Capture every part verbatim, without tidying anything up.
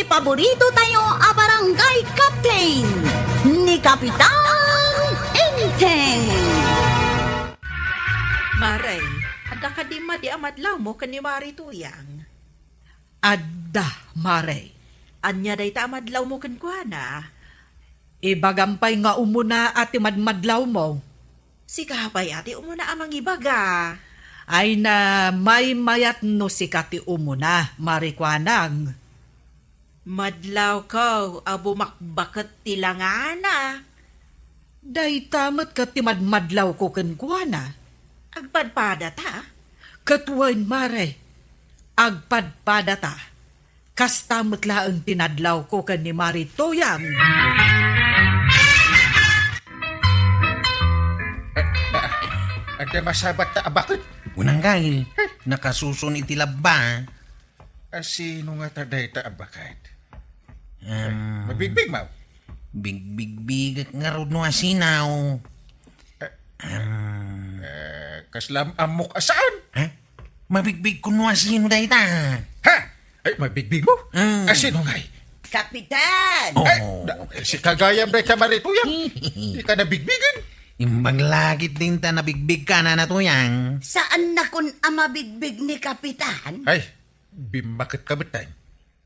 Paborito tayo a barangay captain, ni Kapitan Enteng. Mare, adda kadi madi a madlawmo ken ni Mari Tuyang? Adda, Mare. Ania dayta a madlawmo kenkuana? Ibagam pay nga umuna a ti madmadlawmo. Sika pay a ti umuna a mangibaga. Ay na, maymayat no sika ti umuna, Mari Kuanang. Madlawko a bumakbaket ti langana. Dayta met ket ti madmadlawko kenkuana. Agpadpadata? Ket wen, Mare, agpadpadata. Kasta met laeng ti nadlawko ken ni Mari Tuyang. Adda masabatta a baket? Unang gail, nakasuson iti labba. A, sino ngata dayta a baket? Em, Mabigbigmo? Bigbigbigek ngarud no asino. Eh, Em, eh, kasla am-, ammok a saan? Ha? Mabigbigko no asino dayta. Ha? Ay, mabigbigmo? Mm. A, sino ngay? Kapitan! Oh. Ay, na, eh, sika gayam dayta, Mari Tuyang. Dika nabigbigen. Imbag la ketdin ta nabigbigka, Nana Tuyang. Saannakon a mabigbig ni Kapitan? Ay, bimmaketka metten.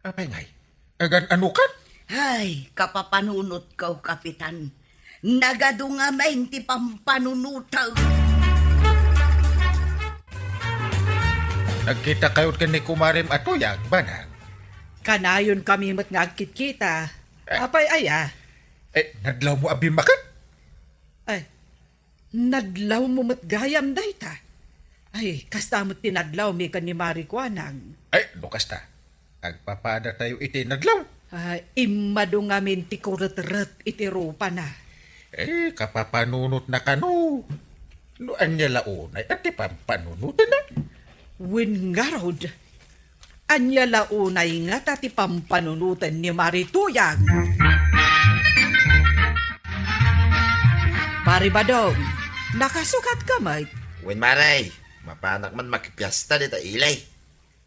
Apay ngay? Agan-anokan? Ay, kapapanunotko, Kapitan. Nagadu ngamin ti pampanunotek. Nagkitakayo ken ni kumarem a Tuyang, Banag? Kanayon kami met nga agkitkita. Eh. Apay aya? Eh, nadlawmo a bimmaket? Ay, nadlawmo met gayam dayta. Ay, kasta met ti nadlawmi ken ni Mari Kuanang. Ay, no kasta, agpapadatayo iti nadlaw. Ay, immadu ngamin ti kuretret iti rupana. Eh, kapapanunotna kano. No ania la unay a ti pampanunotenna? Wen ngarud, ania la unay ngata ti pampanunoten ni Mari Tuyang? Mari Badong, nakasukatka met? Wen, Mare, mapanak man makipiesta dita ili.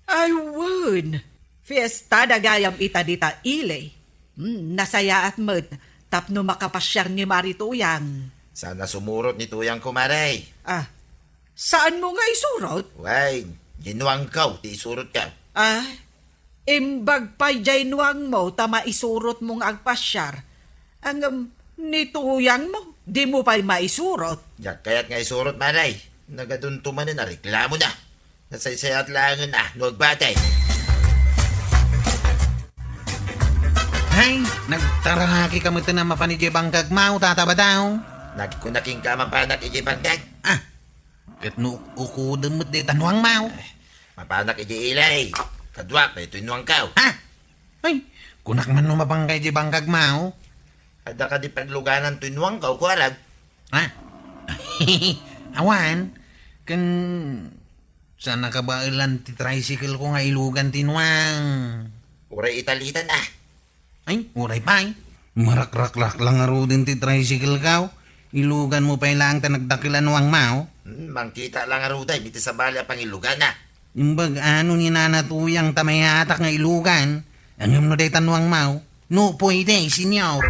Ay, wen. Fiesta da gayam ita dita ili. Hmm, nasayaat met tapno makapasiar ni Mari Tuyang. Saan a sumurot ni Tuyangko, Mare. Ah, saanmo nga isurot? Wen, diay nuangko ti isurotko. Ah, imbag pay diay nuangmo ta maisurotmo nga agpasiar. Ngem ni Tuyangmo, dimo pay maisurot? Diak kayat nga isurot, Mare. Nagadunto manen a reklamona. Nasaysayaat laengen a no agbatay. Ay, nagtarakika met a mapan idiay bangkagmo, Tata Badong. Nagkunak kenka a mapanak idiay bangkag? Ah, ket no ukudem met dayta nuangmo. Mapanak idiay ili. Kaduak daytoy nuangko. Ah, ay, kunak man no mapanka idiay bangkagmo. Adda kadi pagluganan toy nuangko, kuarag? Ha? Awan, ken saan a kabaelan ti tricycle ko nga ilugan ti nuang. Uray italitan, ah. Ay, uray pay. Marakrakrak lang ngaruden ti tricycle ko. Iluganmo pay laeng ta nagdakkel a nuangmo. Hmm, mangkita lang ngaruden iti sabali a pangilugan, ah. Imbag ano ni Nana Tuyang ta mayatak nga ilugan? Ngem no dayta nuangmo, no pwede, senyor.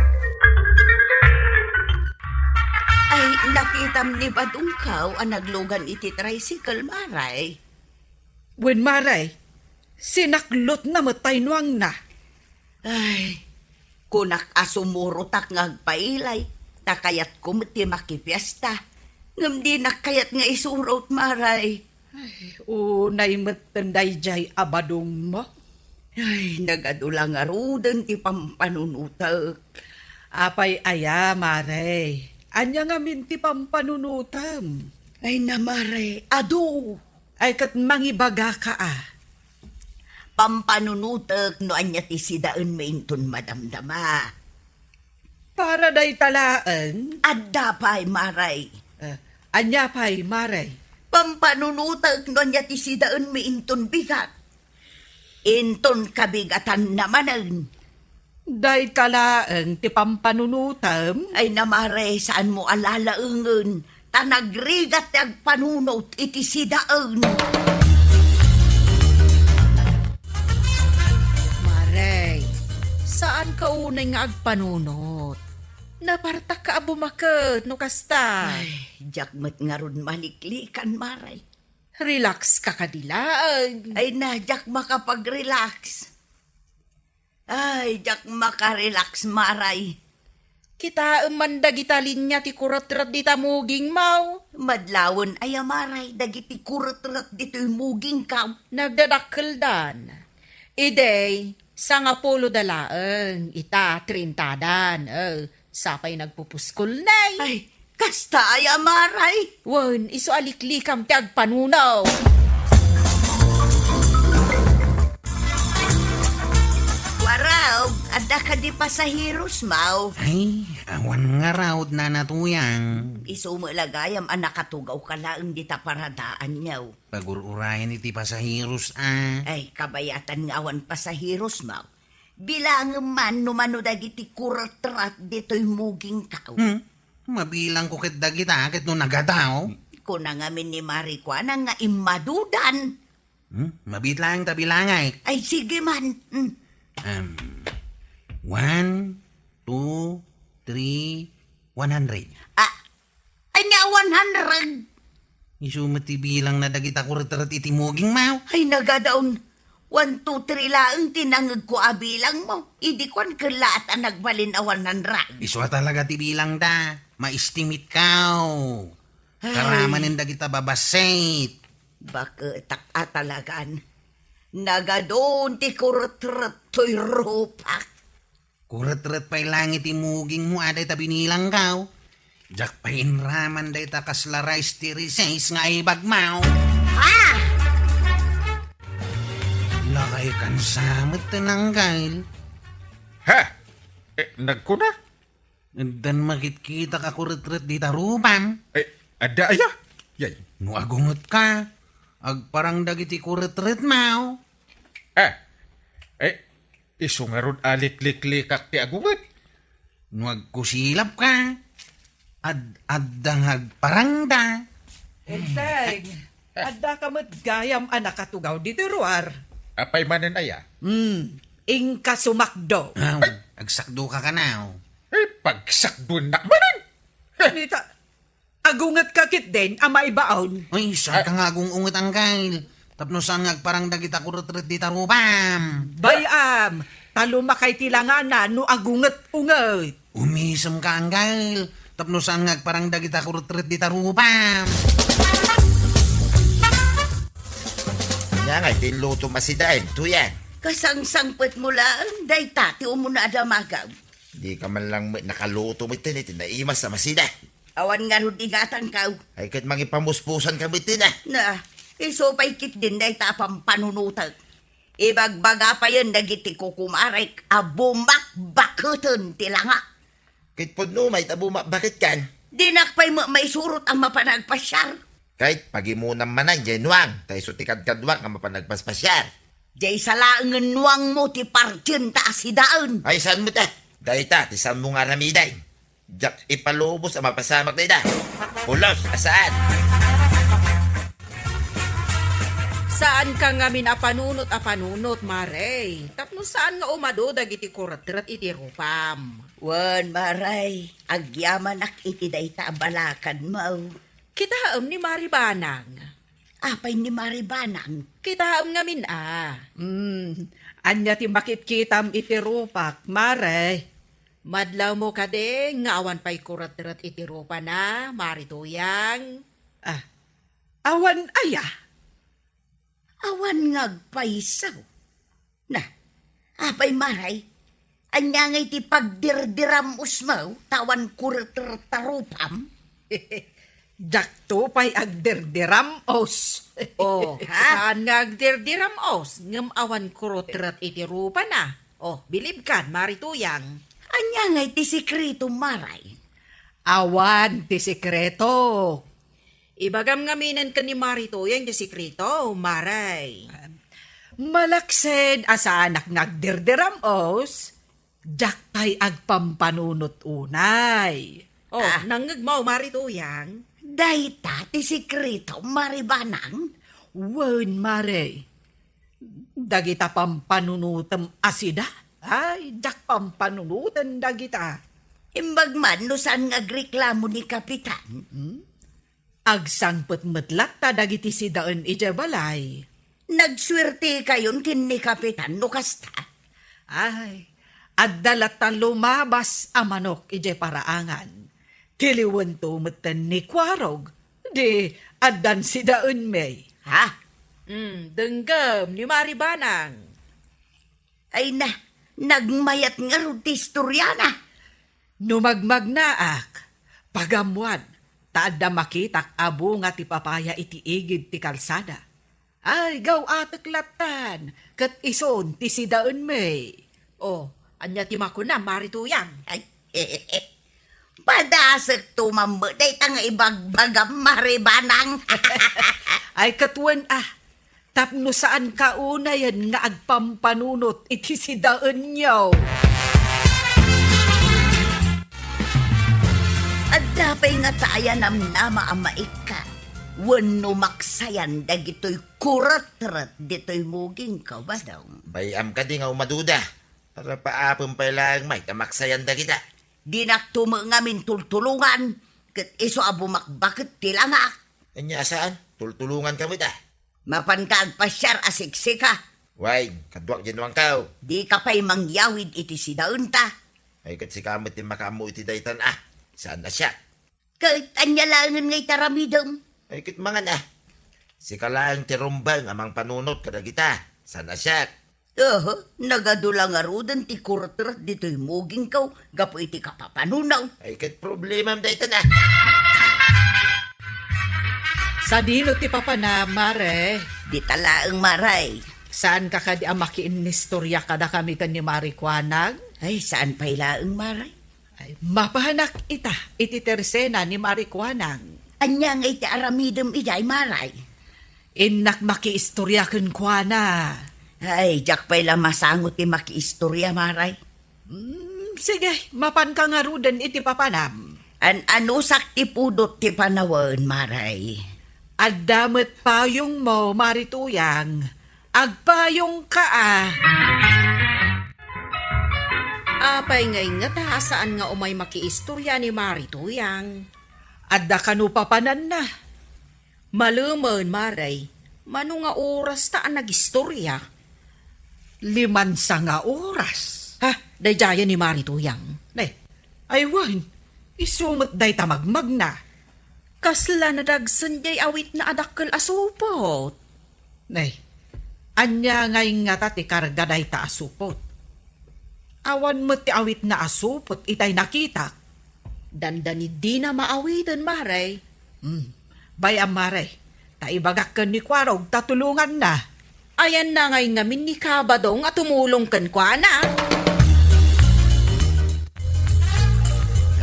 Ay, nakitam ni Badongko a naglugan iti tricycle, Mare? Wen, Mare, sinaklotna met tay nuangna. Ay, kunak a sumurotak nga agpailay, ta kayatko met ti makipiesta. Ngem dinak kayat nga isurot, Mare. Ay, unay metten daydiay a badongmo. Ay, nagadu la ngaruden ti pampanunotek. Apay aya, Mare? Ania ngamin ti pampanunotem? Ay na, Mare, adu. Ay, ket mangibagaka a. Pampanunotek no ania ti sidaenmi inton madamdama. Para dayta laeng? Adda pay, Mare. Eh, ania pay, Mare? Pampanunotek no ania ti sidaenmi inton bigat. Inton kabigatanna manen. Dayta laeng ti pampanunotem? Ay na, Mare, saanmo a lalaengen. Ta nagrigat ti agpanunot iti sidaen. Mare, Saanka unay nga agpanunot. Napartakka a bumaket no kasta. Ay, diak met ngarud maliklikan, Maray. Relax ka kadi laeng. Ay na, diak makapag-relax. Ay, diak makarelax, Maray. Kitaem man dagita linia ti kuretret dita mugingmo. Madlawen aya, Maray, dagiti kuretret ditoy mugingko. Nagdadakkeldan. Idi, sangapulo da laeng, ita, trintadan. Eh, sapay nagpupuskol, nay. Ay, kasta aya, Maray? Wen, isu a liklikam ti agpanunot. Warog, adda kadi pasaherosmo? Ay, awan ngarud, Nana Tuyang. Isu met la gayam a nakatugawka laeng dita paradaanyo. Pagur-urayan iti pasaheros, a. Ay, kabayatan nga awan pasaherosmo. Bilangem man no mano dagiti kuretret ditoy mugingko. Hmm? Mabilangko ket dagita ket no nagadaw. Kuna ngamin ni Maray Kuana nga immadudan. Hmm? Mabiit laeng ta bilangay. Ay, sige man. Hmm. Um, one, two, three, one hundred. Ah, ania one hundred? Isu met ti bilangna dagita kuretret iti mugingmo. Ay, nagadaw. One, two, three laeng ti nangngegko a bilangmo. Idi kuan, ket laat a nagbalin a one hundred. Isu a talaga ti bilangda. Ma-estimate-ko. Ay. Karamanen dagita babassit. Baketak a talagan. Nagadaw ti kuretret toy rupak. Kuretret pay laeng iti mugingmo a dayta binilangko. Diak pay inraman dayta kasla rice ti rices nga ibagmo. Ha? Lakay kansa met ti nanggail. Ha? Eh, nagkuna? Addan makitkitak a kuretret dita rupam. Eh, adda aya? Yay. No agungetka, agparang dagiti kuretretmo. Ah, eh, isu ngarud a likliklikak ti agunget. No agkusilapka, ad-, adda nga agparangda. Enteng, addaka met gayam a nakatugaw ditoy ruar. Apay manen aya? Hmm, inka sumakdo. Aw, agsakdoka kano. Eh, pagsakdoennak manen? Heh. Dita, agungetka ketdin a maibaon. Ay, saanka nga agung-unget, Anggail. Tapno saan nga agparang dagita kuretret dita rupam. Bay-am, ta lumakay ti langana no agunget-unget. Umisemka, Anggail. Tapno saan nga agparang dagita kuretret dita rupam. Ania ngay ti inlutom a sidaem, Tuyang? Kasangsangpetmo laeng, dayta ti umuna a damagam. Dika man lang met nakaluto met iti naimas a masida. Awan ngarud ingatangko. Ay, ket mangipamuspusanka met ita. Na, isu pay ketdin dayta a pampanunotek. Ibagbaga payen dagiti kukumarek a bumakbaketen ti langa. Ket pudno met a bumakbaketkan. Dinak pay met maisurot a mapan agpasiar. Ket pagimonam manen diay nuang, ta isu ti kadkaduak a mapan agpaspasiar. Diay sa laengen nuangmo ti partienta a sidaen. Ay, saan met a? Dayta ti saanmo nga aramiden. Diak ipalubos a mapasamak dayta. Pulos a saan. Saanka ngamin a panunot a panunot, Mare. Tapno saan nga umadu dagiti kuretret iti rupam. Wen, Mare, agyamanak iti dayta a balakadmo. Kitaem ni Mare Banang. Apay ni Mare Banang? Kitaem ngamin a. Hmm, ania ti makitkitam iti rupak, Mare? Madlawmo kadi nga awan pay kuretret iti rupana, Mare Tuyang? Ah, awan aya? Awan nga agpayso. Na, apay, Mare? Ania ngay ti pagdirdiram-osmo ta awan kuretret ta rupam? Diakto pay agdirdiram-os. Oh, ha? Saan nga agdirdiram-os ngem awan kuretret iti rupana? Oh, bilibkan, Mare Tuyang. Ania ngay ti sekreto, Mare? Awan ti sekreto. Ibagam ngaminen ken ni Mare Tuyang ti sekreto, Mare. Malaksid a saanak nga agdirdiram-os, diak pay agpampanunot unay. Oh, ah, nangngegmo, Mare Tuyang? Dayta ti sekreto, Mare Banang? Wen, Mare. Dagita pampanunotem a sida, Ay, diak pampanunoten dagita. Imbag man no saan nga agreklamo ni Kapitan. Mm-mm. Agsangpet met latta dagiti sidaen idiay balay. Nagsuertekayon ken ni Kapitan no kasta. Ay, adda latta lumabas a manok idiay paraangan. Tiliwento metten ni Kuarog, di addan sidaenmi. Ha? Mm, denggem ni Mari Banang. Ay na, nagmayat ngarud ti istoriana. No magmagnaak, pagammuan, ta adda makitak a bunga ti papaya iti igid ti kalsada. Ay, gaw-atek lattan, ket isun ti sidaenmi. Oh, ania ti makunam, Mari Tuyang? Ay, padasekto man met dayta nga ibagbagam, Mari Banang. Ay, ket wen, ah, tapno saanka unayen nga agpampanunot iti sidaenyo. Adda pay ngata aya namnama a maikkat wenno maksayan dagitoy kuretret ditoy mugingko, Badong? Bay-am kadi nga umaduda. Para paapen pay laeng met a maksayan dagita. Dinakto met ngamin tultulongan, ket isu a bumakbaket ti langak. Ania a saan? Tultulonganka met, ah. Mapanka agpasiar a siksika. Wen, kaduak diay nuangko. Dika pay mangyawid iti sidaenta. Ay, ket sika met ti makaammo iti daytan, ah. Saan a siak? Ket ania laengen nga iti aramidem? Ay, ket mangan, ah. Sika laeng ti rumbeng a mangpanunot kadagita. Saan a siak? Aha, nagadu la ngaruden ti kuretret ditoy mugingko gapu iti kapapanunaw. Ay, ket problemam dayta na. Sadino ti papanam, Mare? Dita laeng, Mare. Saanka kadi a makiinnistoria kadakami ken ni Mari Kuanang? Ay, saan pay laeng, Mare. Ay, mapanak ita iti tersena ni Mari Kuanang. Ania nga iti aramidem idiay, Mare? Innak makiistoria kenkuana. Ay, diak pay la masango ti makiistoria, Mare. Mm, sige, mapanka ngaruden iti papanam. An-anusak ti pudot ti panawen, Mare. Adda met payongmo, Mari Tuyang. Agpayongka, a. Apay ngay ngata a saan nga umay makiistoria ni Mari Tuyang? Adda kano papananna. Malemen, Mare, mano nga oras ta a nagistoria? Limansa nga oras. Ha? Daydiayen ni Mari Tuyang. Ne, ay wen, isu met dayta magmagna. Kasla nadagsen diay awitna a dakkel a supot. Nay, ania ngay ngata ti karga dayta a supot? Awan met ti awitna a supot itay nakitak. Dandani dina maawiden, Mare. Hmm. Bay-am, Mare, ta ibagak ken ni Kuarog ta tulonganna. Ayanna ngay ngamin ni Kabadong a tumulong kenkuana.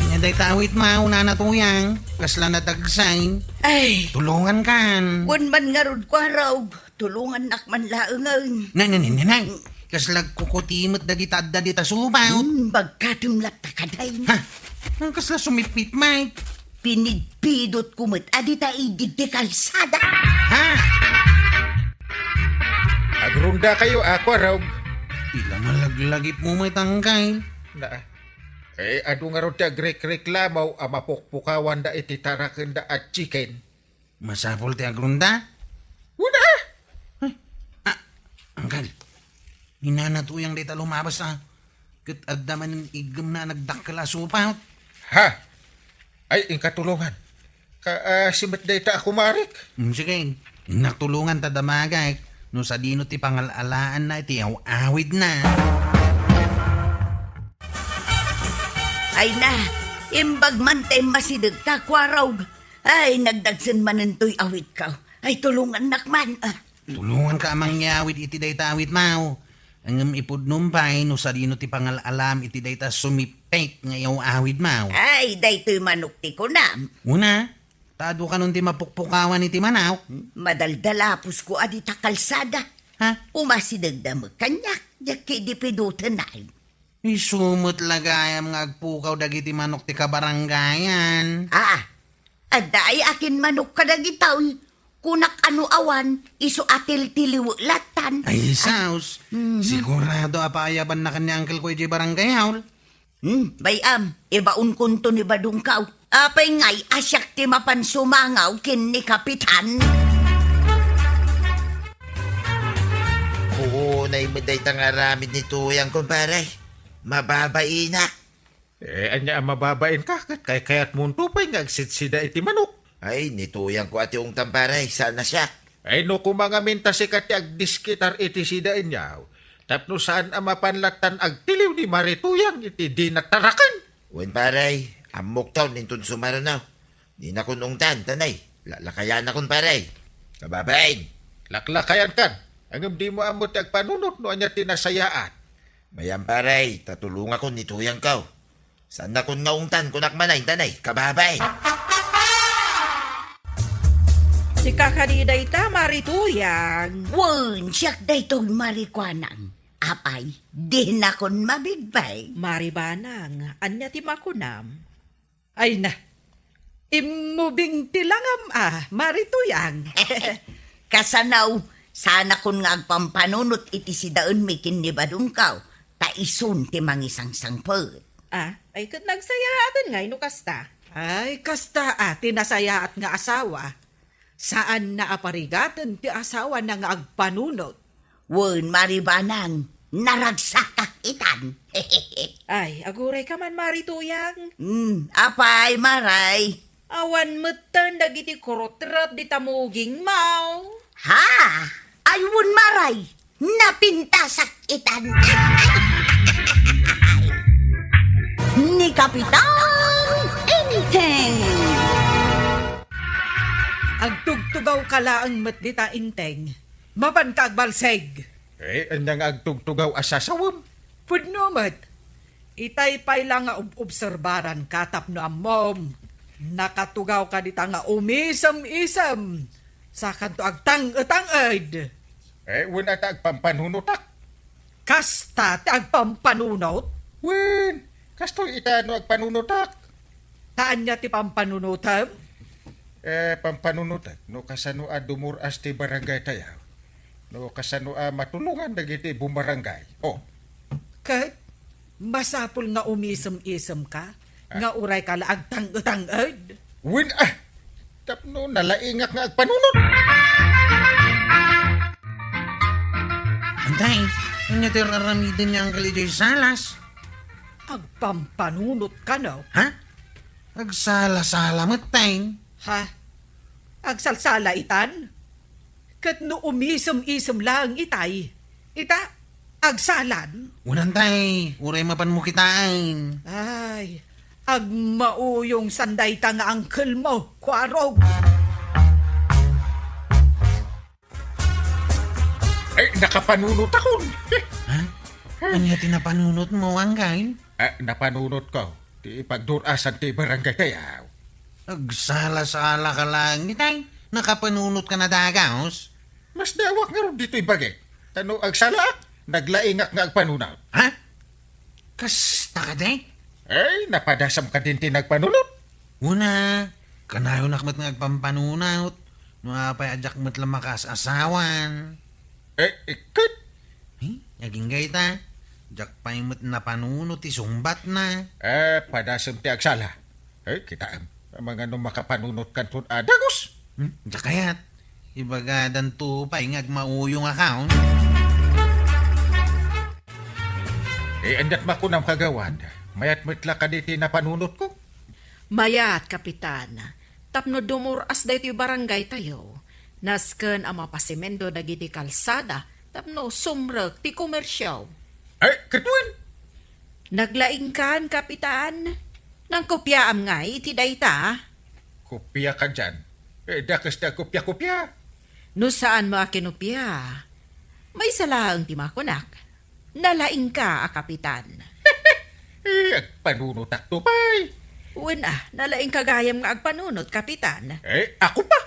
Ania dayta awitmo, Nana Tuyang? Kasla nadagsen. Ay. Tulongankan. Wen man ngarud, Kuarog. Tulongannak man laengen. Nay, nay, nay, nay, nay. Kasla agkukuti met dagita adda dita supot. Hmm, bagkatem latta kadayna. Ha? Kasla sumippit met. Pinidpidotko met a dita igid ti kalsada. Ha? Agrondakayo, a, Kuarog. Ila malaglagipmo met, Angkel. Na, eh, adu ngarud ti agrekreklamo a mapukpukawanda iti tarakenda a chicken. Masapul ti agronda? Wen a! Ay, a, Angkel, ni Nana Tuyang dayta lumabas, a. Ket adda manen iggemna a nagdakkel a supot. Ha? Ay, inka tulongan. Ka, a, simet dayta a kumarik? Mm, sige. Innak tulongan ta damagek no sadino ti pangal-alaanna iti aw-awidna. Ay na, imbag man tay masidegka, Kuarog. Ay, nagdagsen manen toy awitko. Ay, tulongannak man, a. Tulonganka a mangyawid iti dayta awitmo. Ngem ipudnom pay no sadino ti pangal-alam iti dayta sumippit nga iyaw-awidmo. Ay, daytoy manok ti kunam. Wen a, ta adu kanon ti mapukpukawan iti manok. Madaldalapusko a dita kalsada. Ha? Umasidegda met kaniak, diak kidipiduten. Isu met la gayam nga agpukaw dagiti manok ti kabarangayan. A, adda ay akin manok kadagitoy? Kunak a no awan, isu a tiltiliw lattan. Ay, sus. Mhm. Sigurado a paayabannakan ni Uncle ko idiay barangay hall. Hmm, bay-am, ibaonkonto ni Badongkaw. Apay ngay a siak ti mapan sumangaw ken ni Kapitan? Unay met dayta nga aramid ni Tuyang, kumpare. Mababainak. Eh, ania a mababainka? Ket kaykayatmonto pay nga agsidsida iti manok. Ay, ni Tuyang ko a ti ungtan, pare, saan a siak. Ay, no koma ngamin ta sika ti agdiskitar iti sida, Inyaw, tapno saan a mapan lattan agtiliw ni Mari Tuyang iti dina taraken. Wen, pare, ammok taon inton sumaruno. Dinakon ungtan, tanay. Laklakayanakon, pare. Kababain. Laklakayankan. Ngem dimo ammo ti agpanunot no ania ti nasayaat. Mayam, pare, ta tulongakon ni Tuyangko. Saannakon nga ungtan, kunak man, tanay, kababain. Sika kadi dayta, Mari Tuyang? Wen, siak daytoy, Mari Kuanang. Apay, dinakon mabigbeg. Mari Banang, ania ti makunam? Ay na, immubing ti langam a, Mari Tuyang. Kasano, saanakon nga agpampanunot iti sidaenmi ken ni Badongkaw, ta isun ti mangisangsangpet. Ah, ay ket nagsayaaten ngay no kasta. Ay, kasta a ti nasayaat nga asawa. Saanna a parigaten ti asawana nga agpanunot. Wen, Mari Banang, naragsakak itan. Ay, agurayka man, Mari Tuyang. Hmm, apay, Maray? Awan metten dagiti kurutret dita mugingmo. Ha? Ay, wen, Maray, napintasak itan. Ni Kapitan Enteng. Agtugtugaw ka laeng met dita, Enteng. Mapanka agbalsig. Eh, ania nga agtugtugaw a sasawem? Pudno met. Itay pay la nga ob-obserbaranka tapno ammom, nakatugawka dita nga umisem-isem, sakanto agtang-etang-ed. Eh, wen a ta agpampanunotak. Kasta ti agpampanunot? Wen, kastoy ita no agpanunotak. Ta ania ti pampanunotem? Eh, pampanunotek, no kasano a dumur-as ti barangay tayo, no kasano a matulongan dagiti bumarangay. Oh. Ket, masapul nga umisem-isemka, ah, nga urayka la agtang-etang-ed? Wen, ah! Tapno nalaingak nga agpanunot. Antay, ania ti ar-aramiden ni Uncle idiay salas? Agpampanunot kano? Ha? Agsala-sala met, tay. Ha? Agsalsala itan? Ket no umisem-isem laeng itay, ita, agsalan? Unan, tay, uray mapanmo kitaen. Ay, agmauyong san dayta nga angkelmo, Kuarog. Ay, nakapanunot akon. Ha? Ania ti napanunotmo, Angkay? Ah, napanunotko ti ipagdur-asan ti barangay tayo. Agsala-sala ka lang, itay. Nakapanunot ka na dagus? Mas dawak nga ron ditoy bagik. Ta no agsalaak, naglaingak nga agpanunot. Ha? Kasta kadi? Ay, napadasam kadin ti nagpanunot. Una, kanayonak met nga agpampanunot. No apay a diak met la makaas-asawan. Eh, ikket? Hmm? Agingga ita. Diak pay met napanunot ti sungbatna. Eh, padasem ti agsala. Eh, kitaem. Amangan no makapanunot kanton a dagus. Hmm? Diak kayat. Ibagadanto pay nga agmauyong a kaon. Eh, andiat makunam kagawad. Mayat met la kaditi napanunotko? Mayat, Kapitan. Tapno dumur-as daytoy barangay tayo, nasken a mapasemento dagiti kalsada tapno sumrek ti komersio. Ay, ket wen? Naglaingkan, Kapitan. Nangkopiaam ngay iti dayta? Kopia kadian? Eh, dakes ti agkopia-kopia. No saanmo a kinopia, maysa laeng ti makunak. Nalaingka a kapitan. Eh, agpanunotakto pay. Wen a, nalaingka gayam nga agpanunot, kapitan. Eh, ako pa?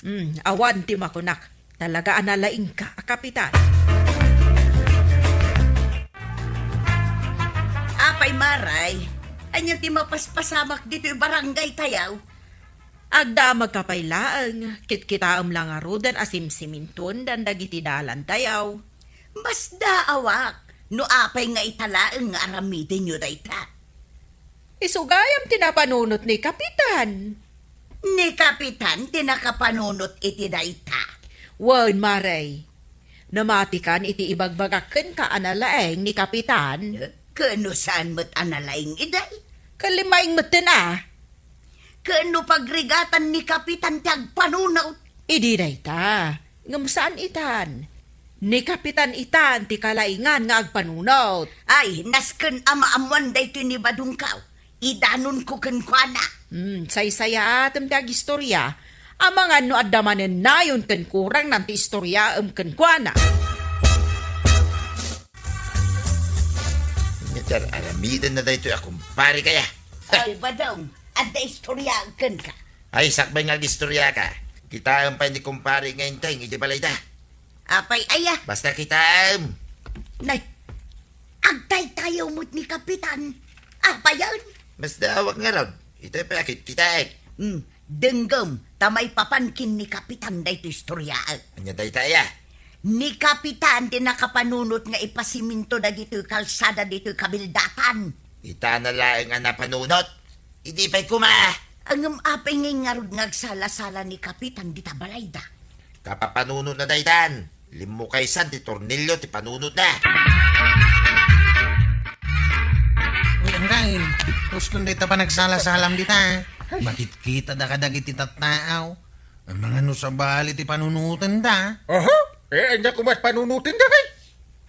Hmm, awan ti makunak. Talaga a nalaingka a kapitan. Apay, Maray, ania ti mapaspasamak ditoy barangay tayo? Agdamagka pay laeng, kitkitaem la ngaruden a simsimintuendan dagiti dalantayo. Masdaawak no apay nga ita laeng nga aramidenyo dayta. Isu gayam ti napanunot ni Kapitan. Ni Kapitan ti nakapanunot iti dayta? Wen, Mare. Namatikan iti ibagbagak kenka a nalaing ni Kapitan. Eh, ken no saan met a nalaing idi? Ken limmaing metten a. Ken no pagrigatan ni Kapitan ti agpanunot? Idi dayta, ngem saan itan. Ni Kapitan itan ti kalaingan nga agpanunot. Ay, nasken a maammoan daytoy ni Badongko. Idanonko kenkuana. Hmm, saysayaatem ti agistorya. Amangan no adda manen nayon ken kurangnan ti istoryaem kenkuana. Ket ar-, aramidenna daytoy a kumpare kaya. Ay, Badong, adda istorya kenka. Ay, sakbay nga agistorya ka. Kitaem pay ni kumpare nga Enteng iti balayda. Apay aya? Basta kitaem. Nay, agtaytayaw met ni Kapitan. Apayen? Masdaawak ngarud. Ita pay a kitkitaek. Hmm, denggem, ta maipapan ken ni Kapitan daytoy istoryaek. Ania dayta aya? Ni Kapitan ti nakapanunot nga ipasiminto dagitoy kalsada ditoy kabildatan. Itana laeng a napanunot. Idi pay koma. Ngem apay ngay ngarud nga agsala-sala ni Kapitan dita balayda? Kapapanunotna daytan. Limmukaysan ti tornilyo ti panunotna. Uy, anggain, uston dayta panagsala-salam dita. Makitkita da kadagiti tattao. Amangan no sabali ti panunotenda. Aha? Eh, ania koma ti panunotenda, kay?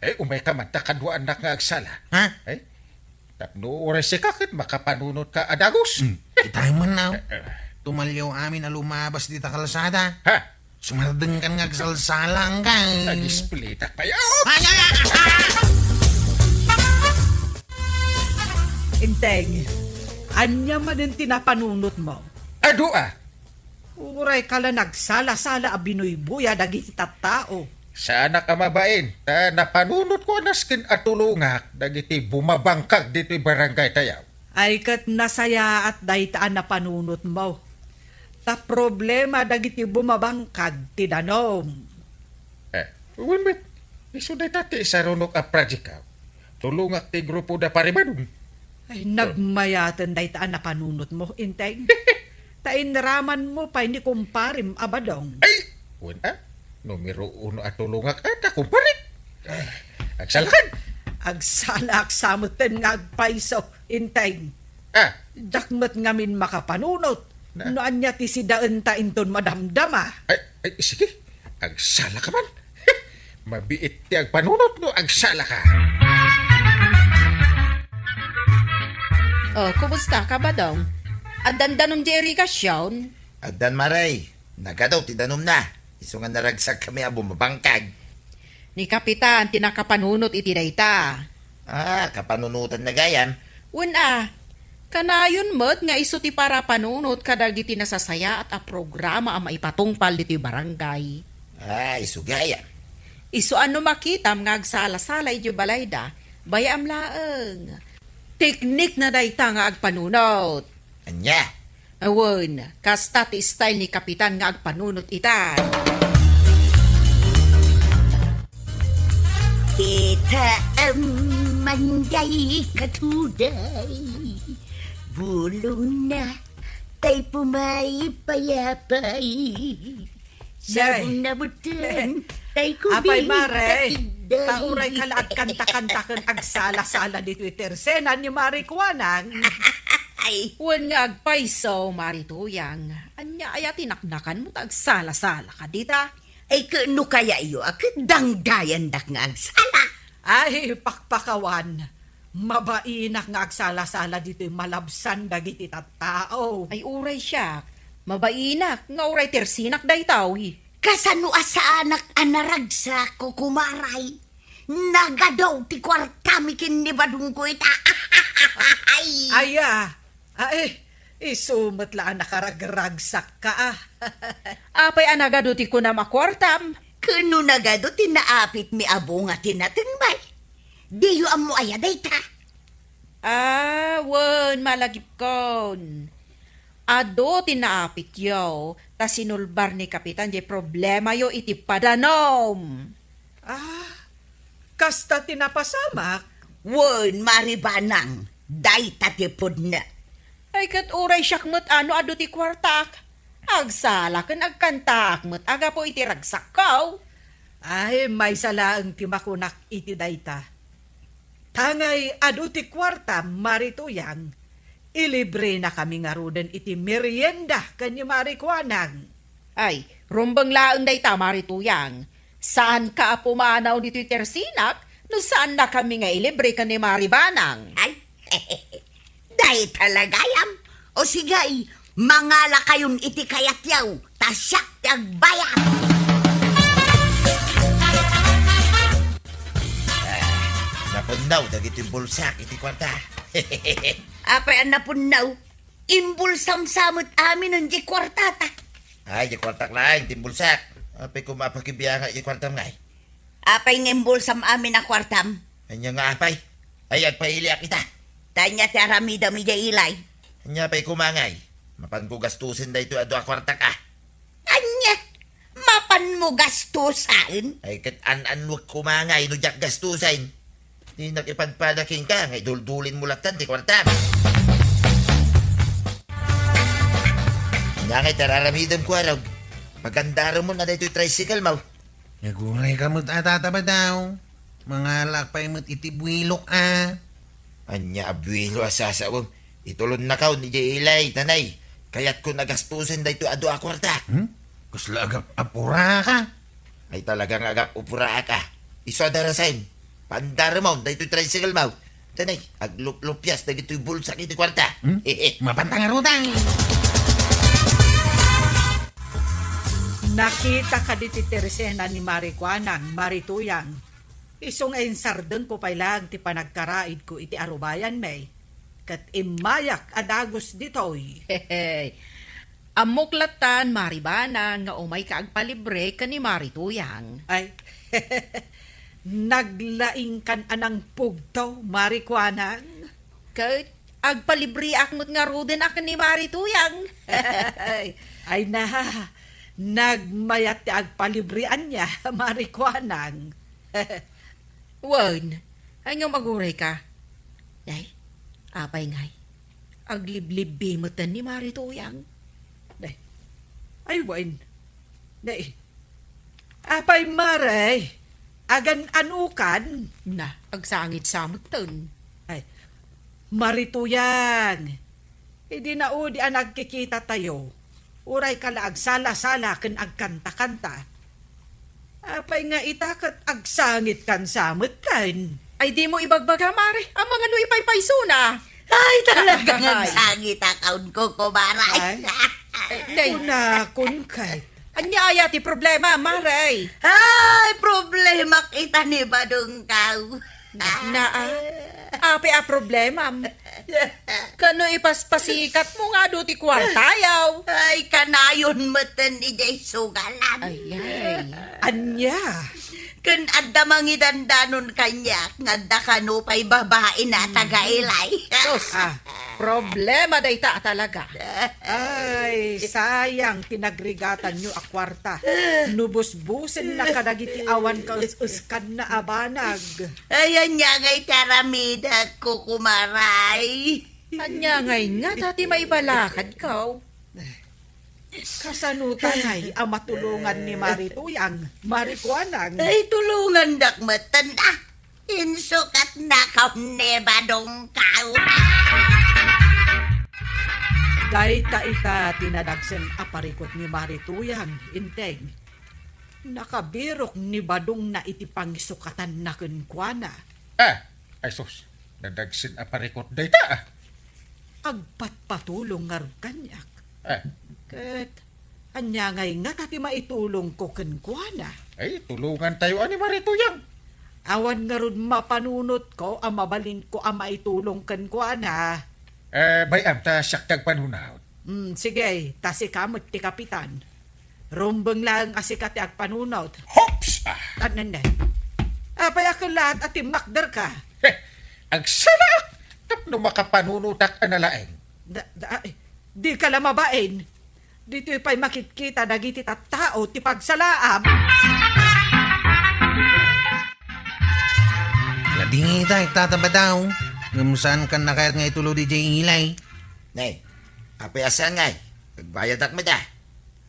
Eh, umayka man ta kadua annak nga agsala. Ha? Eh? Tapno uray sika ket makapanunotka a dagus. Hmm. Itaem man, aw. Eh, eh. Tumaliaw amin a lumabas dita kalsada. Ha? Sumardengkan nga agsalsala, anggain. Nagisplitak pay, aw! Ay, ay, ay, ay! Enteng, ania manen ti napanunotmo? Adu a. Uray ka la nagsala-sala a binuybuya dagiti tattao. Saanak a mabain, ta napanunotko a nasken a tulongak dagiti bumabangkag ditoy barangaytayo. Ay ket nasayaat dayta a napanunotmo. Ta problema dagiti bumabangkag ti danum. Eh, wen met, isu dayta ti isarunok a project, aw. Tulongak ti grupo da Pare Badong. Ay, nagmayaten dayta a napanunotmo, Enteng. Ta inramanmo pay ni kumparem a Badong. Ay, wen a, numero uno a tulongak a ta, kumpare. Agsalakan. Agsalaak sa metten nga agpayso, Enteng. Ah. Diak met ngamin makapanunot. Na? No ania ti sidaenta inton madamdama. Ay, ay, sige. Agsalaka man. Mabiit ti agpanunot no agsalaka. Oh, kumusta ka, Badong? Addan danum di irigasion? Addan, Mare. Nagadu ti danumna. Isu nga naragsakkami a bumabangkag. Ni Kapitan ti nakapanunot iti dayta. Ah, kapanunotanna gayam. Wen a, kanayon met nga isu ti parapanunot kadagiti nasasayaat a programa a maipatungpal ditoy barangay. Ah, isu gayam. Isu a no makitam nga agsala-sala idiay balayda, bay-am laeng. Teknikna dayta nga agpanunot. Ania? Awan, kasta ti style ni Kapitan nga agpanunot ita. Kita manday katuday, bulongna, tay pumaypayapay. Say. Sabong na buteng, tay kubi. Apay, Mare, katigday. Ta uray ka la agkanta-kanta ken agsala-sala ditoy tersenan ni Mare Kuanang. Ay. Wen nga agpayso, Mare Tuyang. Ania aya ti naknakanmo ta agsala-sala ka dita? Ay, ket no kayayo a ket dangdayandak nga agsala. Ay, pakpakawan. Mabainak nga agsala-sala ditoy malabsan dagiti tattao. Ay, uray siak. Mabainak nga uray tersinak daytoy. Kasano a saanak a naragsak, kukumaray? Nagadu ti kuartami ken ni Badongko ita. Ay! Aya, ay, isu met la a nakaragragsakka, a. Apay a nagadu ti kunam a kuartam? Ken no nagadu ti naapitmi a bunga ti natengmi. Diyo ammo aya dayta? Ah, wen, malagipkon. Adu ti naapityo, ta sinulbar ni Kapitan diay problemayo iti padanum. Ah, kasta ti napasamak? Wen, Mari Banang, dayta ti pudno. Ay, ket uray siak met a no adu ti kuartaak, agsala ken agkantaak met a gapu iti ragsakko. Ay, maysa laeng ti makunak iti dayta. Tangay adu ti kuarta, Mari Tuyang, ilibrenakami ngaruden iti merienda ken ni Mari Kuanang. Ay, rumbeng laeng dayta, Mari Tuyang. Saanka a pumanaw ditoy tersinak no saannakami nga ilibre ken ni Mari Banang. Ay, dayta la gayam. O sige, mangalakayon iti kayatyo, ta siak ti agbayad. Ah, napunnaw dagiti bulsak iti kuarta. Apay a napunnaw? Imbulsam sa met amin diay kuartata. Ay, diay kuartak laeng ti imbulsak. Apay koma a pakibiangak diay kuartam ngay? Apay nga imbulsam amin a kuartam? Ania nga apay? Ay, agpailiak ita. Ta ania ti aramidem idiay ilay? Ania pay koma ngay? Mapanko gastusen daytoy a dua kuartak a. Ania? Mapanmo gastusen? Ay, ket an-annuek koma ngay no diak gastusen. Dinak ipadpada kenka nga iduldulinmo lattan ti kuartam. Ania ngay ti ar-aramidem, Kuarog? Pagandaremon a daytoy tricycle mo. Aguray ka met a, Tata Badaw. Mangalak pay met iti buwilok a. Ania a buwilo a sasawem? Itulonnakaon idiay ilay, tanay. Kayatko a gastusen daytoy a dua a kuarta. Hmm? Kasla agap-apura ka? Ay, talaga nga agap-apura ka. Isu a darasen. Pandaremon daytoy tricycle mo. Tanay, agluplupias dagitoy bulsak iti kuarta. Hmm? Mapanta ngaruden. Nakita kadi ti tersena ni Mari Kuanang, Mari Tuyang. Isu nga insardengko pay laeng ti panagkaraidko iti arubayanmi, ket immayak a dagus ditoy. Ammok lattan, Mari Banang, nga umayka agpalibre ken ni Mari Tuyang. Ay, naglaingkan a nangpugto, Mari Kuanang. Ket agpalibriak met ngaruden a ken ni Mari Tuyang. Ay na, nagmayat ti agpalibrianna, Mari Kuanang. Wen, ay ngem aguray ka. Ay, apay ngay? Agliblibbi meten ni Mari Tuyang. Ay, ay, wen. Nay, apay, Mare? Agan-anukan? Na, agsangit sa metten. Ay, Mari Tuyang, idi naudi a nagkikitatayo, uray ka la agsala-sala ken agkanta-kanta. Apay nga ita ket agsangitkan sa metten? Ay, dimo ibagbaga, Mare, amangan no ipaypaysona. Ay, talagang agsangit a kaunko, kumare. Ay. Nay. Kunakon ket. Ania aya ti problema, Mare? Ay, problemak ita ni Badong Kaw. Na, na, ah. Apay a problemam? Kano ipaspasikatmo nga adu ti kuartayaw? Ay, kanayon meten idiay sugalan. Ay, ay. Ania? Ken adda mangidandanon kaniak nga adda kano pay babaina a taga-ilay. Sus, ah, problema dayta a talaga. Ay, sayang ti nagrigatanyo a kuarta. No busbusenna kadagiti awan kaes-eskanna a banag. Ay, ania ngay ti aramidek, kukumaray? Ania ngay ngata ti maibalakadkaw? Kasano ta ngay a matulongan ni Mari Tuyang, Mari Kuanang? Ay, tulongandak metten, ah. Insukatnakon ni Badong Kaw. Dayta ita ti nadagsen a parikut ni Mari Tuyang, Inteng. Nakabirok ni Badongna iti pangisukatanna kenkuana. Ah, ay sus, nadagsen a parikut dayta, ah. Agpatpatulong ngarud kaniak. Ah. Ket ania ngay ngata ti maitulongko kenkuana? Ay, tulongantayo a ni Mari Tuyang. Awan ngarud mapanunotko a mabalinko a maitulong kenkuana. Eh, bay-am ta siak ti agpanunot. Hmm, sige, ta sika met ti kapitan. Rumbeng laeng a sika ti agpanunot. Hops! Ah! Ananda? Apay a kellaat a timmakderka? Heh! Agsalaak tapno makapanunotak a nalaeng. Da, da, ay, Dika la mabain. Ditoy pay makitkita dagiti tattao ti pagsalaam. Ladingita, Tata Badaw. Ngem saan kan nakayat nga itulod idiay ilay? Ne, apay a saan ngay? Agbayadak met a.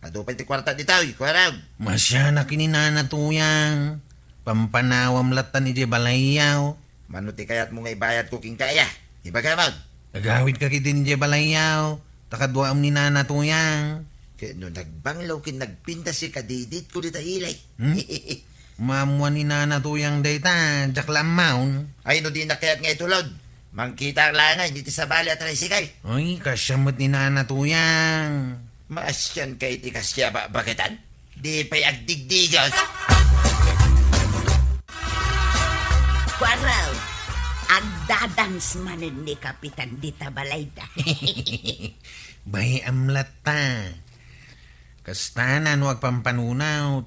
Adu pay ti kuarta ditoy, kuarog. Masianak ni Nana Tuyang. Pampanawam lattan idiay balayyo. Mano ti kayatmo nga ibayadko kenka aya? Ibagamon. Agawidka ketdi idiay balayyo, ta kaduaem ni Nana Tuyang. Ket no nagbanglo ken nagpintas ti kadiditko dita ilay. Hmm? Maammuan ni Nana Tuyang dayta, diak la ammaon. Ay, no dinak kayat nga itulod, mangkitak laeng iti sabali a tricycle. Ay, kasya met ni Nana Tuyang. Maasianka iti kasya a bakbaketan? Di pay agdigdigos. Kuarog, agdadance manen ni Kapitan dita balayda. Bay-am latta. Kasta no agpampanunot,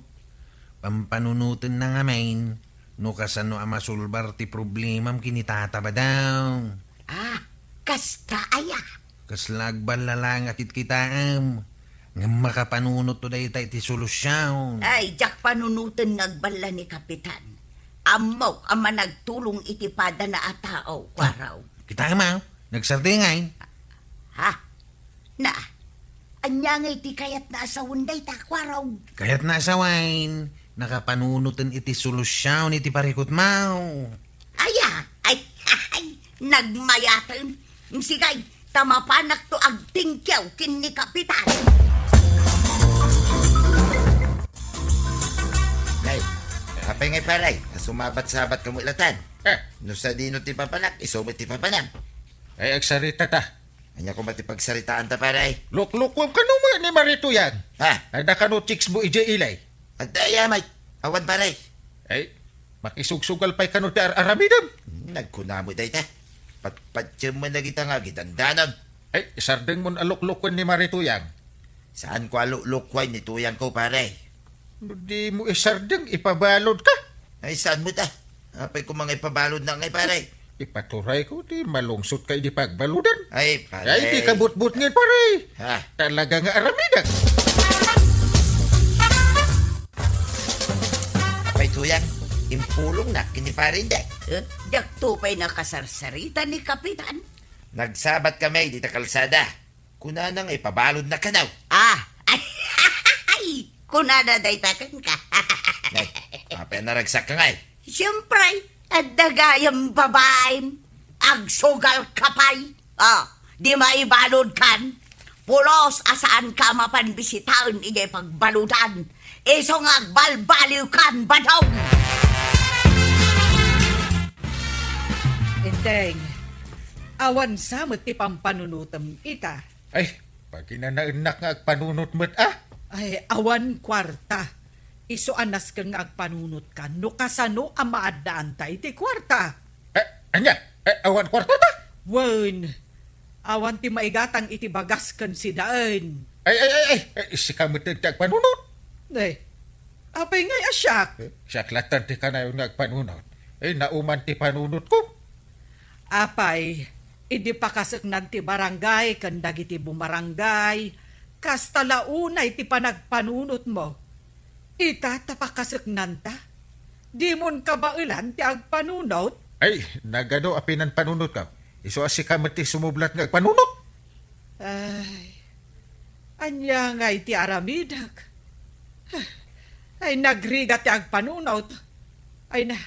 pampanunotenna ngamin no kasano a masolbar ti problemam ken ni Tata Badaw. Ah, kasta aya? Kasla agballa laeng a kitkitaem, ngem makapanunotto dayta iti solusion. Ay, diak panunoten nga agballa ni Kapitan. Ammok a managtulong iti padana a tao, Kuarog. Kitaem a, nagsardengay. Ha? Na, ania ngay ti kayatna a sawen dayta, Kuarog? Kayatna a sawen, nakapanunoten iti solusion iti parikutmo. Aya, ay, ay, nagmayaten. Sige, ta mapanakto agtingkiw ken ni Kapitan. Nay, apay ngay, pare, a sumabat-sabat kamo latan? Eh. No sadino ti papanak, isu met ti papanam. Ay, agsarita ta. Ania koma ti pagsaritaanta, pare? Luklukuem kano met ni Mari Tuyang. Ha? Adda kano chicks mo idiay ilay? Adda aya met. Awan, pare. Ay, makisugsugal pay kano ti ar-aramidem. Hmm, nagkunam dayta. Patpatiem man dagita nga agidandanon. Ay, isardengmon a luklukuen ni Mari Tuyang. Saanko a luklukuen ni Tuyangko, pare. No dimo isardeng, ipabaludka. Ay, saan met a? Apay koma nga ipabaludnak ngay, pare? Ipaturayko ti malungsotka idi pagbaludan. Ay, pare. Ay, di ka butbutngen, pare. Ha? Talaga nga aramidak. Apay, Tuyang, impulongnak ken ni Pare Inday. Eh, diakto pay nakasarsarita ni Kapitan. Nagsabat kami dita kalsada. Kunana nga ipabaludnak kano. Ah, ay, kunana dayta kenka. Nay, apay a naragsak ka ngay? Siempre, adda gayam babaim. Agsugal ka pay. Ah, di maibaludkan. Pulos a saanka a mapan bisitaen idiay pagbaludan. Isu nga agbalbaliwkan, Badong. Enteng, awan sa met ti pampanunotem ita. Ay, paginanaennak nga agpanunot met a. Ay, awan kuarta. Isu a nasken nga agpanunotka no kasano a maaddaanta iti kuarta. Eh, ania? Eh, awan kuartata? Wen, awan ti maigatang iti bagas ken sidaen. Ay, ay, ay, ay, ay, sika met ti agpanunot. Eh, apay ngay a siak? Eh, siak latta ti kanayon nga agpanunot. Eh, nauman ti panunotko. Apay, idi pakaseknan ti barangay ken dagiti bumarangay, kasta la unay ti panagpanunotmo. Ita ta pakaseknanta, dimon kabaelan ti agpanunot? Ay, nagano a pinanpanunotko? Isu a sika met ti sumublat nga agpanunot? Ay, ania ngay ti aramidek? Ay, nagrigat ti agpanunot. Ay na,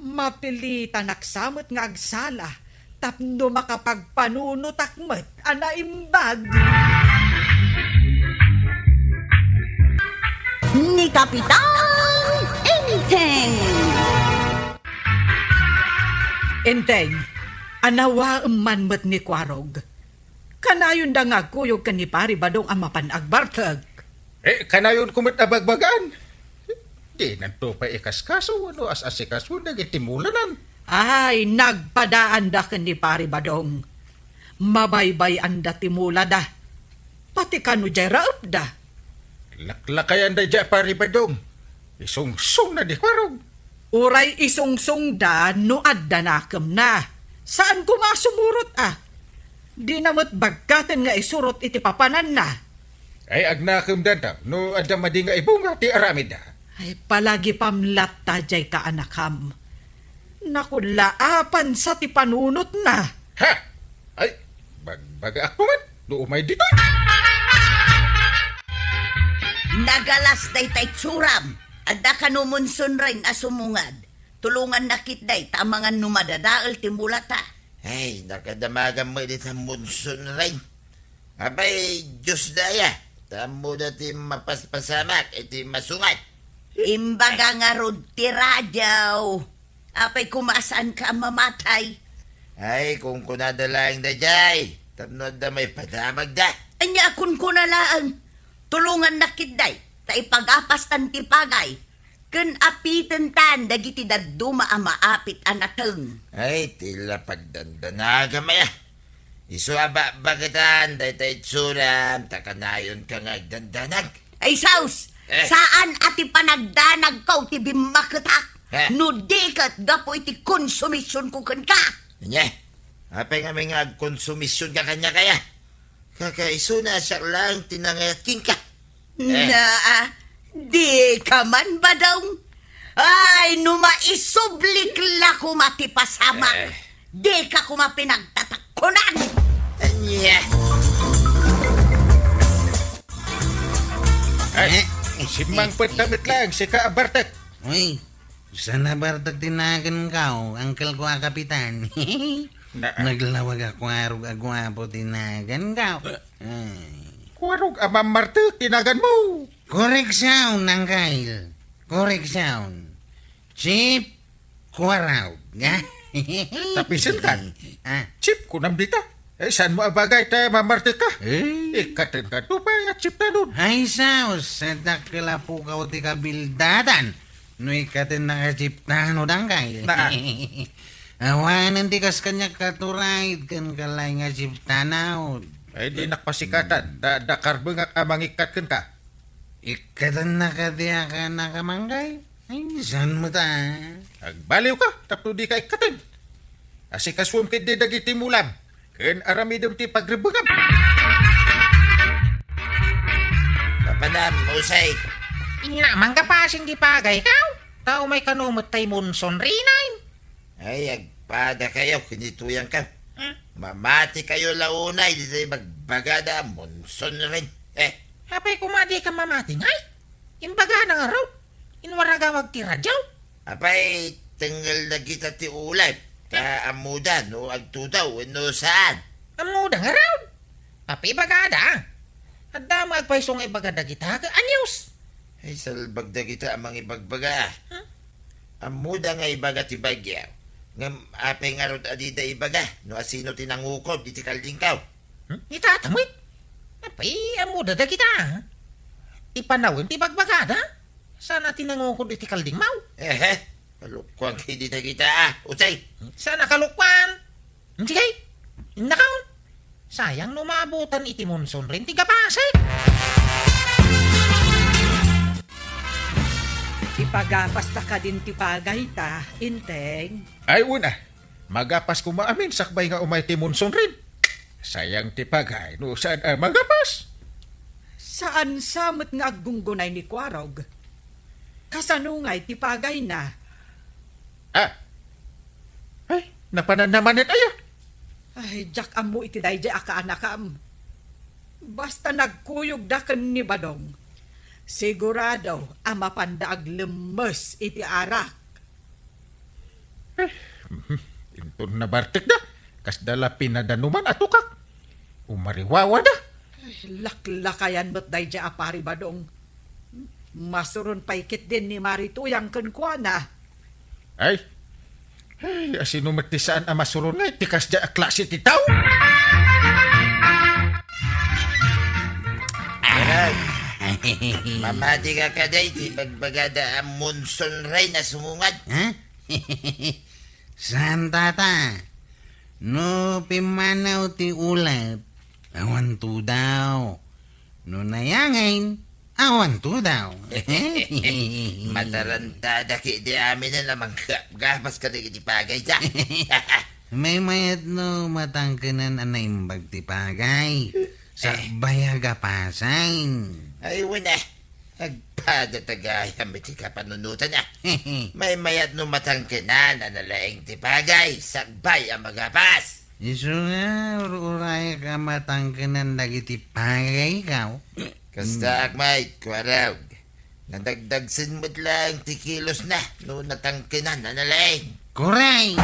mapilitanak sa met nga agsala tapno makapagpanunotak met a naimbag. Ni Kapitan Enteng. Enteng, anawaem man met ni Kuarog. Kanayonda nga agkuyog ken ni Pari Badong a mapan agbartek. Eh, kanayonko met a bagbagaan. Dinanto pay ikaskaso wenno as-asikaso dagiti mulanan. Ay, nagpadaanda ken ni Pari Badong. Mabaybay-anda ti mulada. Pati kano jay raepda. Laklakayanda jay Pari Badong. Isungsongna di Kuarog. Uray isungsongda no adda nakemna. Saan koma a sumurot a. Dina met baggaten nga isurot iti papananna. Ay, agnakemdan no adda madi nga ibunga ti aramidda. Ay, palagipam latta diay kaanakam. Nakullaapan sa ti panunotna. Ha? Ay, bagbagaak man no umay ditoy. Nagalas dayta itsuram. Adda kano Monson Rain a sumungad. Tulonganna ketdi ta amangan no madadael ti mulata. Ay, nakadamagan met dita Monson Rain. Apay, Dios da aya, ta ammoda ti mapaspasamak iti masungad. Imbaga ngarud ti radio. Apay koma a saanka a mamatay? Ay, kunkunada laeng daydiay, tapno adda maipadamagda. Ania a kunkuna laeng? Tulonganna ketdi, ta ipagapastan ti pagay. Ken apitentan dagiti dadduma a maapit a nateng. Ay, ti la pagdandanagam aya. Isu a bakbaketan dayta itsuram ta kanayonka nga agdandanag. Ay, sus! Eh. Saan a ti panagdanagko ti bimmaketak? Eh. No di ket gapu iti konsumisionko kenka. Ania? Apay ngamin nga agkonsumisionka kaniak aya? Kakaisuna a siak laeng ti nangayat kenka. Eh. Naa, dika man, Badong. Ay, no maisublik la koma ti pasamak, eh, dika koma pinagtatakkonan. Ania? Ay, eh, simmangpet ta met laeng, sika a bartek. Uy, saan a bartek ti naganko, angkelko a kapitan? Na- Naglawag a Kuarog a guapo ti naganko. Ay. Kuarog a Mamartek ti naganmo. Koreksyon, Angkel. Koreksyon. Chief Kuarog. Tapisenkan. Ah. Chief kunam dita. Eh, saanmo a bagay ta Mamartek ka? Eh. Ikkatenka to pay nga chief tanon. Ay, sus, sa dakkel a pukaw ti kabildadan. No ikkatennak a chief tanon, Angkel. Naa. Awanen ti kas kaniak a turaid kenka laeng a chief tanon. Ay, dinak pasikatan. Da, da karbengak a mangikkat kenka. Ikkatennak a diak a nakamanggay? Ay, saan met a? Agbaliwka, tapno dika ikkaten. Asikasuem ketdi dagiti mulam. Ken aramidem ti pagrebbengam. Papanam, Usay. Ina, manggapasen ti pagaykaw. Ta umay kano met tay Monson Rain. Ay, agpadakayo, kinituyankaw. Hmm? Mamatikayo la unay, ditoy bagbagada, Monson Rain. Eh. Apay koma dika mamati, ngay? Imbagada ngarud. Inwaragawag ti radio. Apay, tengngel dagita ti ulep. Ta ammoda no agtudaw wenno saan. Ammoda ngarud. Apay ibagada. Adda met agpayso nga ibaga dagita ket anius. Ay, salbag dagita a mangibagbaga. Hmm? Ammoda nga ibaga ti bagyo. Ngem apay ngarud a dida ibaga no asino ti nangukod iti kaldingkaw? Hmm? Ni tata met. Apay, ammoda dagita. Ti panawen ti bagbagada. Saan a ti nangukod iti kaldingmaw? Ehe, kalukkuan ketdi dagita, ah, Usay. Saan a kalukkuan? Sige, innakaw. Sayang no maabutan iti Monson Rain ti gapasek. Ipagapasta kadin ti pagayta, Enteng. Ay, una. Magapas koma amin sakbay nga umay ti Monson Rain. Sayang ti pagay no saan a magapas. Saan sa met nga aggunggunay ni Kuarog? Kasano ngay ti pagayna? Ah. Ay, napanan na manen aya. Ay, diak ammo iti daydiay a kaanakam. Basta nagkuyogda ken ni Badong, sigurado a mapanda aglemmes iti arak. Eh, mhm. Inton nabartekda, kasda la pinadanuman a tukak. Umariwawada. Ay, laklakayan met daydiay a Pari Badong. Masuron pay ketdin ni Mari Tuyang kenkuana. Ay. Ay, asino met ti saan a masuron nga iti kasdiay a klase ti tao? Ayan. Mamati ka kadi iti bagbagada a Monson Rain a sumungad. Ha? Saan, tata? No pimmanaw ti ulep, awan tudaw. No nayangin, awan tudaw. Matarantada ketdi aminen a manggapgapas kadagiti pagayda. Maymayat no matangkenan a naimbag ti pagay. Eh. Sakbay a gapasan. Ay, wen a. Agpada ta gayam iti kapanunotan a. Maymayat no matangkenan a nalaing ti pagay, sakbay a magapas. Isu nga, ur-urayak a matangkenan dagiti pagaykaw. Kastaak, Mike, kuarog. Nadagdagsen met laeng ti kilosna no natangkenan a nalaing. Kuray!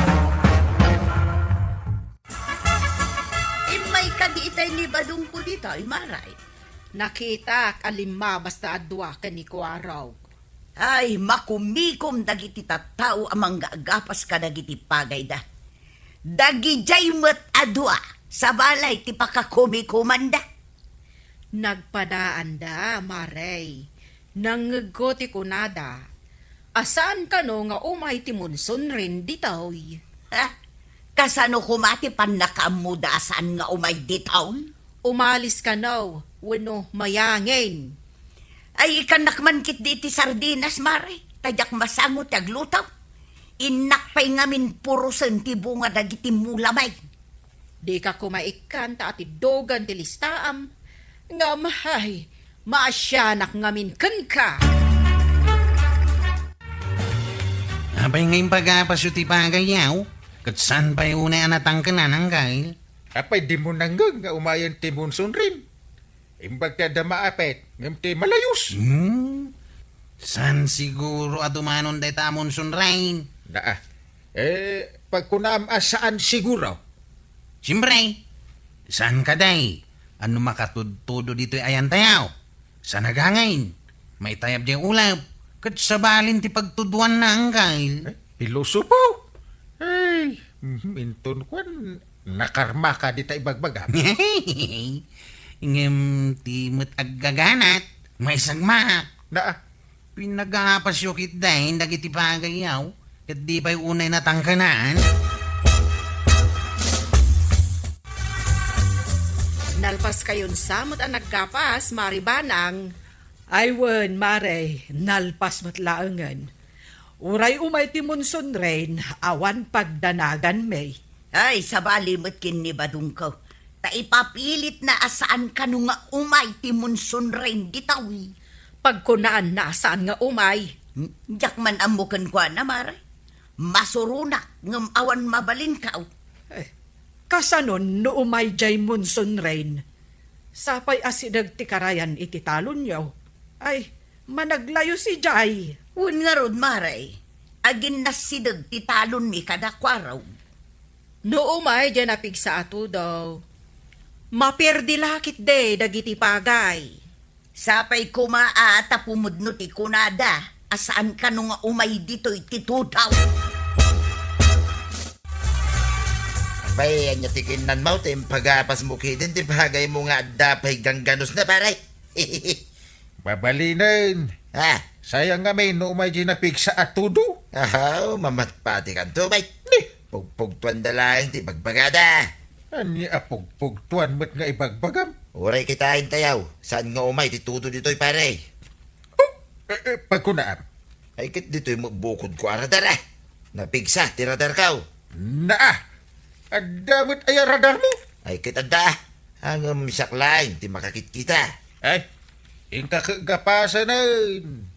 Immay kadi itay ni Badongko ditoy, Maray. Nakitak a limmabas ta a dua ken ni Kuarog. Ay, makumikom dagiti tattao a manggagapas kadagiti pagayda. Dagidiay met a dua, sabali ti pakakumikomanda. Nagpadaanda, Maray. Nangngegko ti kunada a saan kano nga umay ti Monsunren ditoy. Ha? Kasano koma ti pannakaammoda a saan nga umay ditoy? Umalis kano wenno mayangin. Ay, ikkannak man ketdi iti sardinas, Mare, ta diak masango ti agluto. Innak pay ngamin purosen ti bunga dagiti mulamay. Dika koma ikkan ta atiddogan ti listaam, ngem, ay, maasianak ngamin kenka. Apay nga impagapasyo ti pagayyo? Ket saan pay unay a natangkenan, Anggail? Apay, dimo nangngeg nga umayen ti Monsunren? Imbag ti adda maapit, ngem ti malayos. Hmm? Saan siguro a dumanon dayta a Monsunren? Naa. Eh, pagkunaam a saan siguro? Siempre, saan kadi? Ano makatudtudo ditoy ayantayo? Saan agangin? Maitayab diay ulep. Ket sabalin ti pagtuduanna, Anggail. Eh, pilosopo? Ay, mhm, inton kuan, nakarmaka dita ibagbagam. Ngem ti met aggaganat, maisagmak. Naa. Pinagapasyo ketdin dagiti pagayyo, ket di pay unay natangkenan. Nalpaskayon sa met a naggapas, Mari Banang. Ay wen, Mare, nalpas met laengen. Uray umay ti Monsunren, awan pagdanaganmi. Ay, sabali met ken ni Badongko. Ta ipapilitna a saan kano nga umay ti Monsunren ditoy. Pagkunaanna a saan nga umay. Hmm? Diak man ammo kenkuana, Mare. Masuronak, ngem awan mabalinko. Eh, kasano no umay diay Monsunren? Sapay a sideg ti karayan iti talonyo. Ay, managlayos idiay. Wen ngarud, Mare, aginnassideg ti talonmi kada Kuarog. No umay diay napigsa a tudo, maperdi la ketdi dagiti pagay. Sapay koma a ta pumudno ti kunada a saan kano nga umay ditoy ti tudo. Apay, ania ti kinnanmo ta impagapasmo ketdin ti pagaymo nga adda pay gangganosna, pare? Mabalinen. Ah. Sayang ngamin no umay diay napigsa a tudo. Ahaw, mamatpatikanto, bay. Ni, pugpugtuanda laeng ti ibagbagada. Ania a pugpugtuan met nga ibagbagam? Uray kitaentayo, saan nga umay ti tudo ditoy, pare? Oh, eh, eh, pagkunaam. Ay, ket ditoy met bukodko a radar, ah. Napigsa ti radarko. Naa! Adda met aya radarmo? Ay, ket adda, ah. Ngem siak laeng ti makakitkita. Ay, inka ket gapasanen.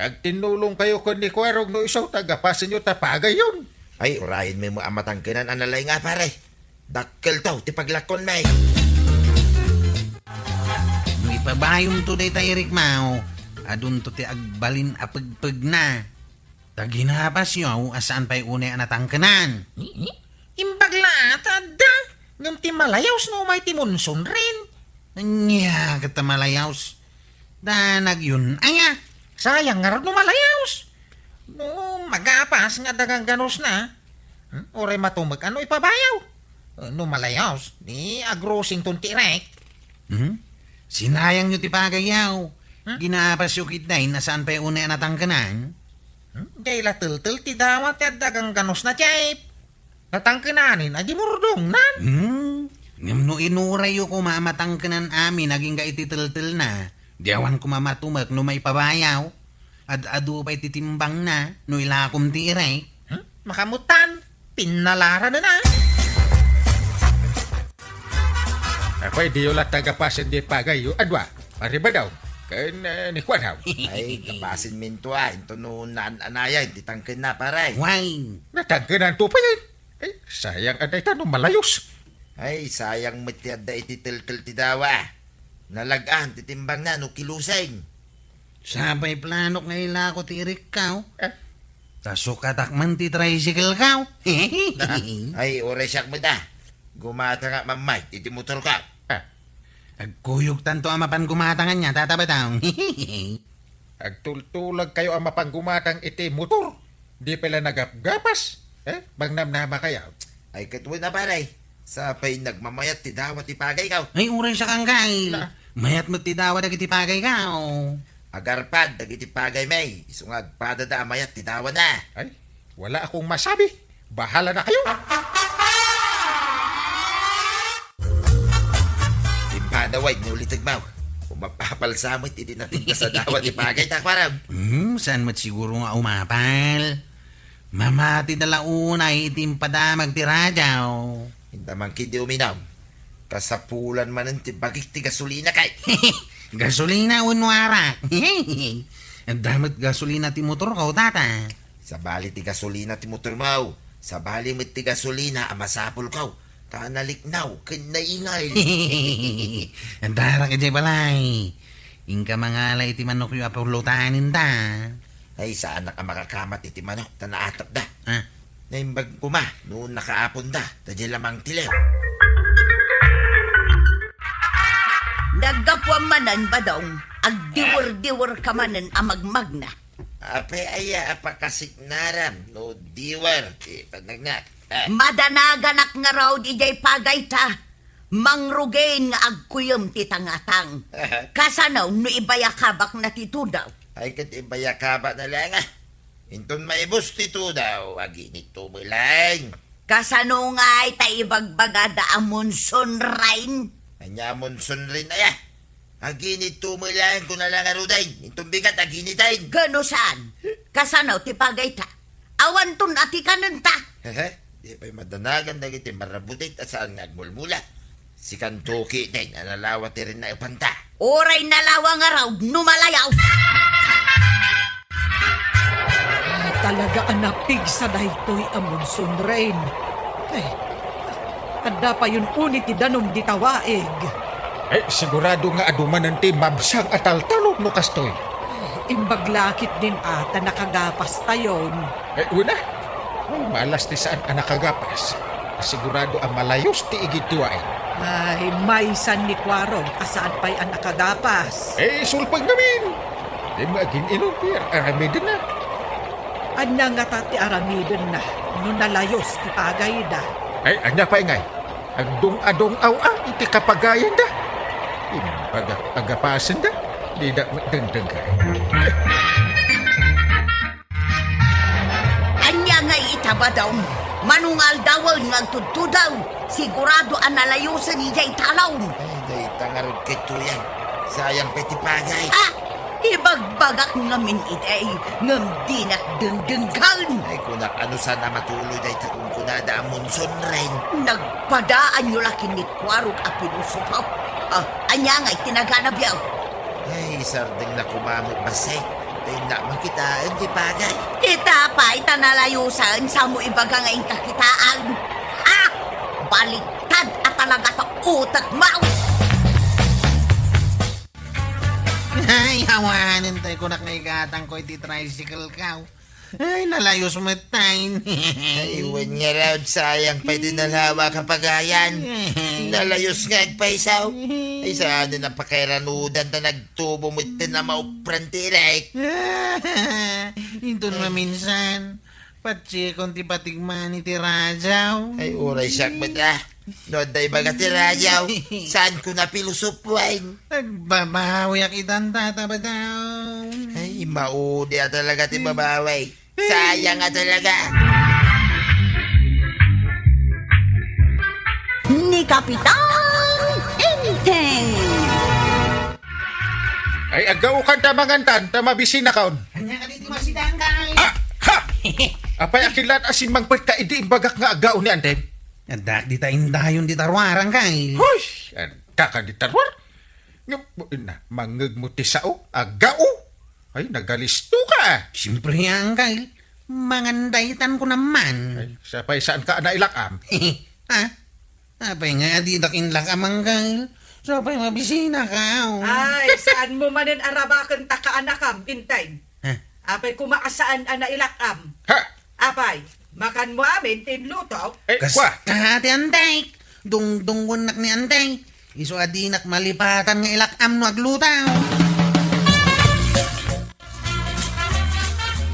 Agtinnulongkayo ken ni Kuarog no isu ta gapasenyo ta pagayyon. Ay, urayenmi met a matangkenan a nalaing a, pare. Dakkelto ti paglakkonmi. No ipabayomto dayta, Eric, mao, adunto ti agbalin a pegpegna. Ta ginapasyo a saan pay unay a natangkenan. Imbag la a ta adda, ngem ti malayos no umay ti Monsunren. Ania ket ta malayos? Danagyon aya. Sayang ngarud no malayos. No magapas nga adda gangganosna. Hmm? Uray matumek a no ipabayaw. No malayos, ni agrosington ti rek. Hmm? Sinayangyo ti pagayyo. Hmm? Ginapasyo ketdin a saan pay unay a natangkenan? Hmm? Diay la teltel ti dama ti adda gangganosna, Chief. Natangkenanen a di murdongnan. Hmm? Ngem no inurayyo koma a matangkenan amin agingga iti teltelna, di awan koma matumek no maipabayaw. Ad-adu pay ti timbangna no ilakom ti irek. Hmm? Makamutan, pinalaranena. Ay, diyo latta gapasen di pagayyo a dua, Pare Badaw, ken, eh, ni Kuanaw. Ay, gapasenminto a, intono naan-anayan ti tangkenna, pare. Wine. Natangkenanto pay. Ay, sayang a dayta no malayos. Ay, sayang met ti adda iti teltel ti dawa. Nalag-an ti timbangna no kilusen. Sapay planok nga ilako ti irikkaw. Eh? Ta sukatak man ti tricycle kaw. Ay, uray siak met a. Gumatangak mammayt iti motorkaw. Ah. Agkuyogtanto a mapan gumatangan niya, Tata Badaw. Agtultulagkayo a mapan gumatang iti motor. Di pay la nagapgapas. Eh, magnamnama kayo. Ay, ket wen a, pare. Sapay nagmamayat ti dawa ti pagaykaw. Ay, uray siak a, Angkel. Na. Mayat met ti dawa dagiti pagaykaw. Agarpad dagiti pagaymi, isu nga agpadada a mayat ti dawana. Ay, wala akong masabi. Bahala na kayo. Impadaway ni ulitegmaw. Umapapal sa met iti napintas a dawa ti pagayta, kuarag. Hmm, saan met siguro nga umapal? Mamati da la unay iti impadamag ti radiaw. Inta man ketdi uminam. Kasapulan manen ti bagik ti gasolina kay. Gasolina wenno arak? Adda met gasolina ti motorko, Tata. Sabali ti gasolina ti motormo. Sabali met ti gasolina a masapulko. Ta naliknaw ken naingay. Adda arak idiay balay. Inka mangala iti manokyo a pulutanenda. Ay, saanak a makakamat iti manok ta naatapda. Ah. Naimbag koma no nakaaponda, ta diay la mangtiliw. Naggapuam manen, Badong, agdiwer-diwer ka manen a magmagna. Apay aya a pakasignaram no diwer ti panagnak? Ah. Madanaganak ngarud idiay pagayta. Mangrugin nga agkuyem ti tangatang. Kasano no ibayakabakna ti tudaw? Ay, ket ibayakabakna laeng a. Inton maibus ti tudaw, aginitto met laeng. Kasano ngay ta ibagbagada a monsoon rain? Ania a monsoon rain aya? Aginitto met laeng, kuna la ngaruden. Inton bigat, aginiten. Ganusan, kasano ti pagayta? Awanton a ti kanenta. Hehe, di pay madanagan dagiti marabutit a saan nga agmulmula. Sikanto ketdin a nalawa ti rinnaepanta. Uray nalawa ngarud no malayaw. Ay, talaga a napigsa daytoy a monsoon rain. Ay, adda payon uni ti danum dita waig. Ay, sigurado nga adu manen ti mabsang a taltalon no kastoy. Ay, imbag la ketdin a ta nakagapastayon. Ay, una. Ay, malas ti saan a nakagapas. Sigurado a malayos ti igid ti waig. Ay, maysan ni Kuarog a saan pay a nakagapas. Eh, sulpeng ngamin. Di mo agin-inom ti ar-, aramidenna. Ania ngata ti aramidenna no nalayos ti pagayda? Ay, ania pay ngay? Agdung-adung-aw a iti kapagayanda. Imbagak a gapasenda, dida met dengdenggen. Ania ngay ita, Badong? Mano nga aldawen nga agtudtudaw, sigurado a nalayosen idiay talon. Ay, dayta ngarud ketdin. Sayang pay ti pagay. Ah! Ibagbagak ngamin idi, ngem dinak dengdenggen. Ay, kunak, ano saan a matuloy dayta kunkunada a monsoon rain? Nagpadaanyo la ken ni Kuarog a pilosopo. Ah, ania ngay ti naganabyo? Ay, sardengna koma met bassit. Dayta makitaen ti pagay. Ita pay ta nalayosen, samo ibaga nga inka kitaen. Ah! Baliktad a talaga ta utekmo. Ay, awanen tay kunak nga igatangko iti tricycle kaw. Ay, nalayos met tay. Ay, wen ngarud, sayang pay ti nalawa kapagayan. Nalayos nga agpaysaw. Ay, saan na pakairanudan ta nagtubo met ti namaupran ti irek. Inton maminsan, patsikon ti patigman iti radiaw. Ay, uray siak met a. No adda ibaga ti radiaw, saanko a pilosopoen. Agbabawiak itan, Tata Badaw. Ay, maudi a talaga ti babawi. Sayang a talaga. Ni Kapitan Enteng. Ay, aggaokan ta mangan tan, ta mabisinakon. Ania kadi ti masidang, Kay? Ah! Ha! Apay a killat a simmangpet ka idi imbagak nga aggao ni Anten? Addak dita indayon dita ruarang, Kay. Hoy! Kaka di tarwar. Ngem, na, mangngegmo ti sao, aggao. Ay, nagalisto ka. Siyempre, Uncle. Mangan daytan ko naman. Ay, sapay saan ka a nailak-am? Ha? Apay nga, adi dak inlak-am, Uncle. Sapay mabisina ka, oh. Ay, saan mo manen arabaken ta kaanakam, Inteng? Ha? Apay koma a saan a nailak-am? Ha? Apay, makanmo amin ti inluto? Eh, Kas-, kwa? Kati, Antek. Dungdungwennak ni Antek. Isu a dinak malipatan nga ilak-am no agluto.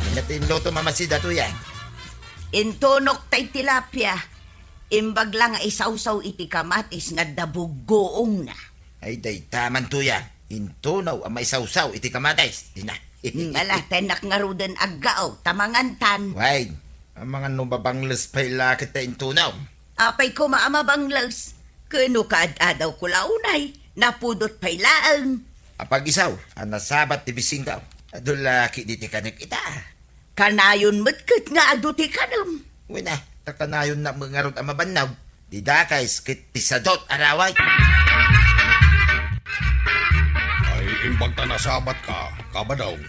Ania ti inluto, Mama Sida, Tuyang? Intunok tay tilapia. Imbag la nga isawsaw iti kamatis nga adda buggoongna. Ay, dayta man, Tuyang. Intunaw a maisawsaw iti kamatis. Ina. Ala, tennak ngaruden aggao, ta mangantan. Way, amangan no mabangles pay la ket ta intunaw. Apay koma a mabangles? Ken no kaad-adawko la unay, napudot pay laeng. Apag-isaw a nasabat ti bisingko. Adu la ketdi ti kanek ita. Kanayon met ket nga adu ti kanem. Wen a, ta kanayonna met ngarud a mabannog. Ti dakes ket ti sadot a raway. Ay, imbag ta nasabatka, Kabadong.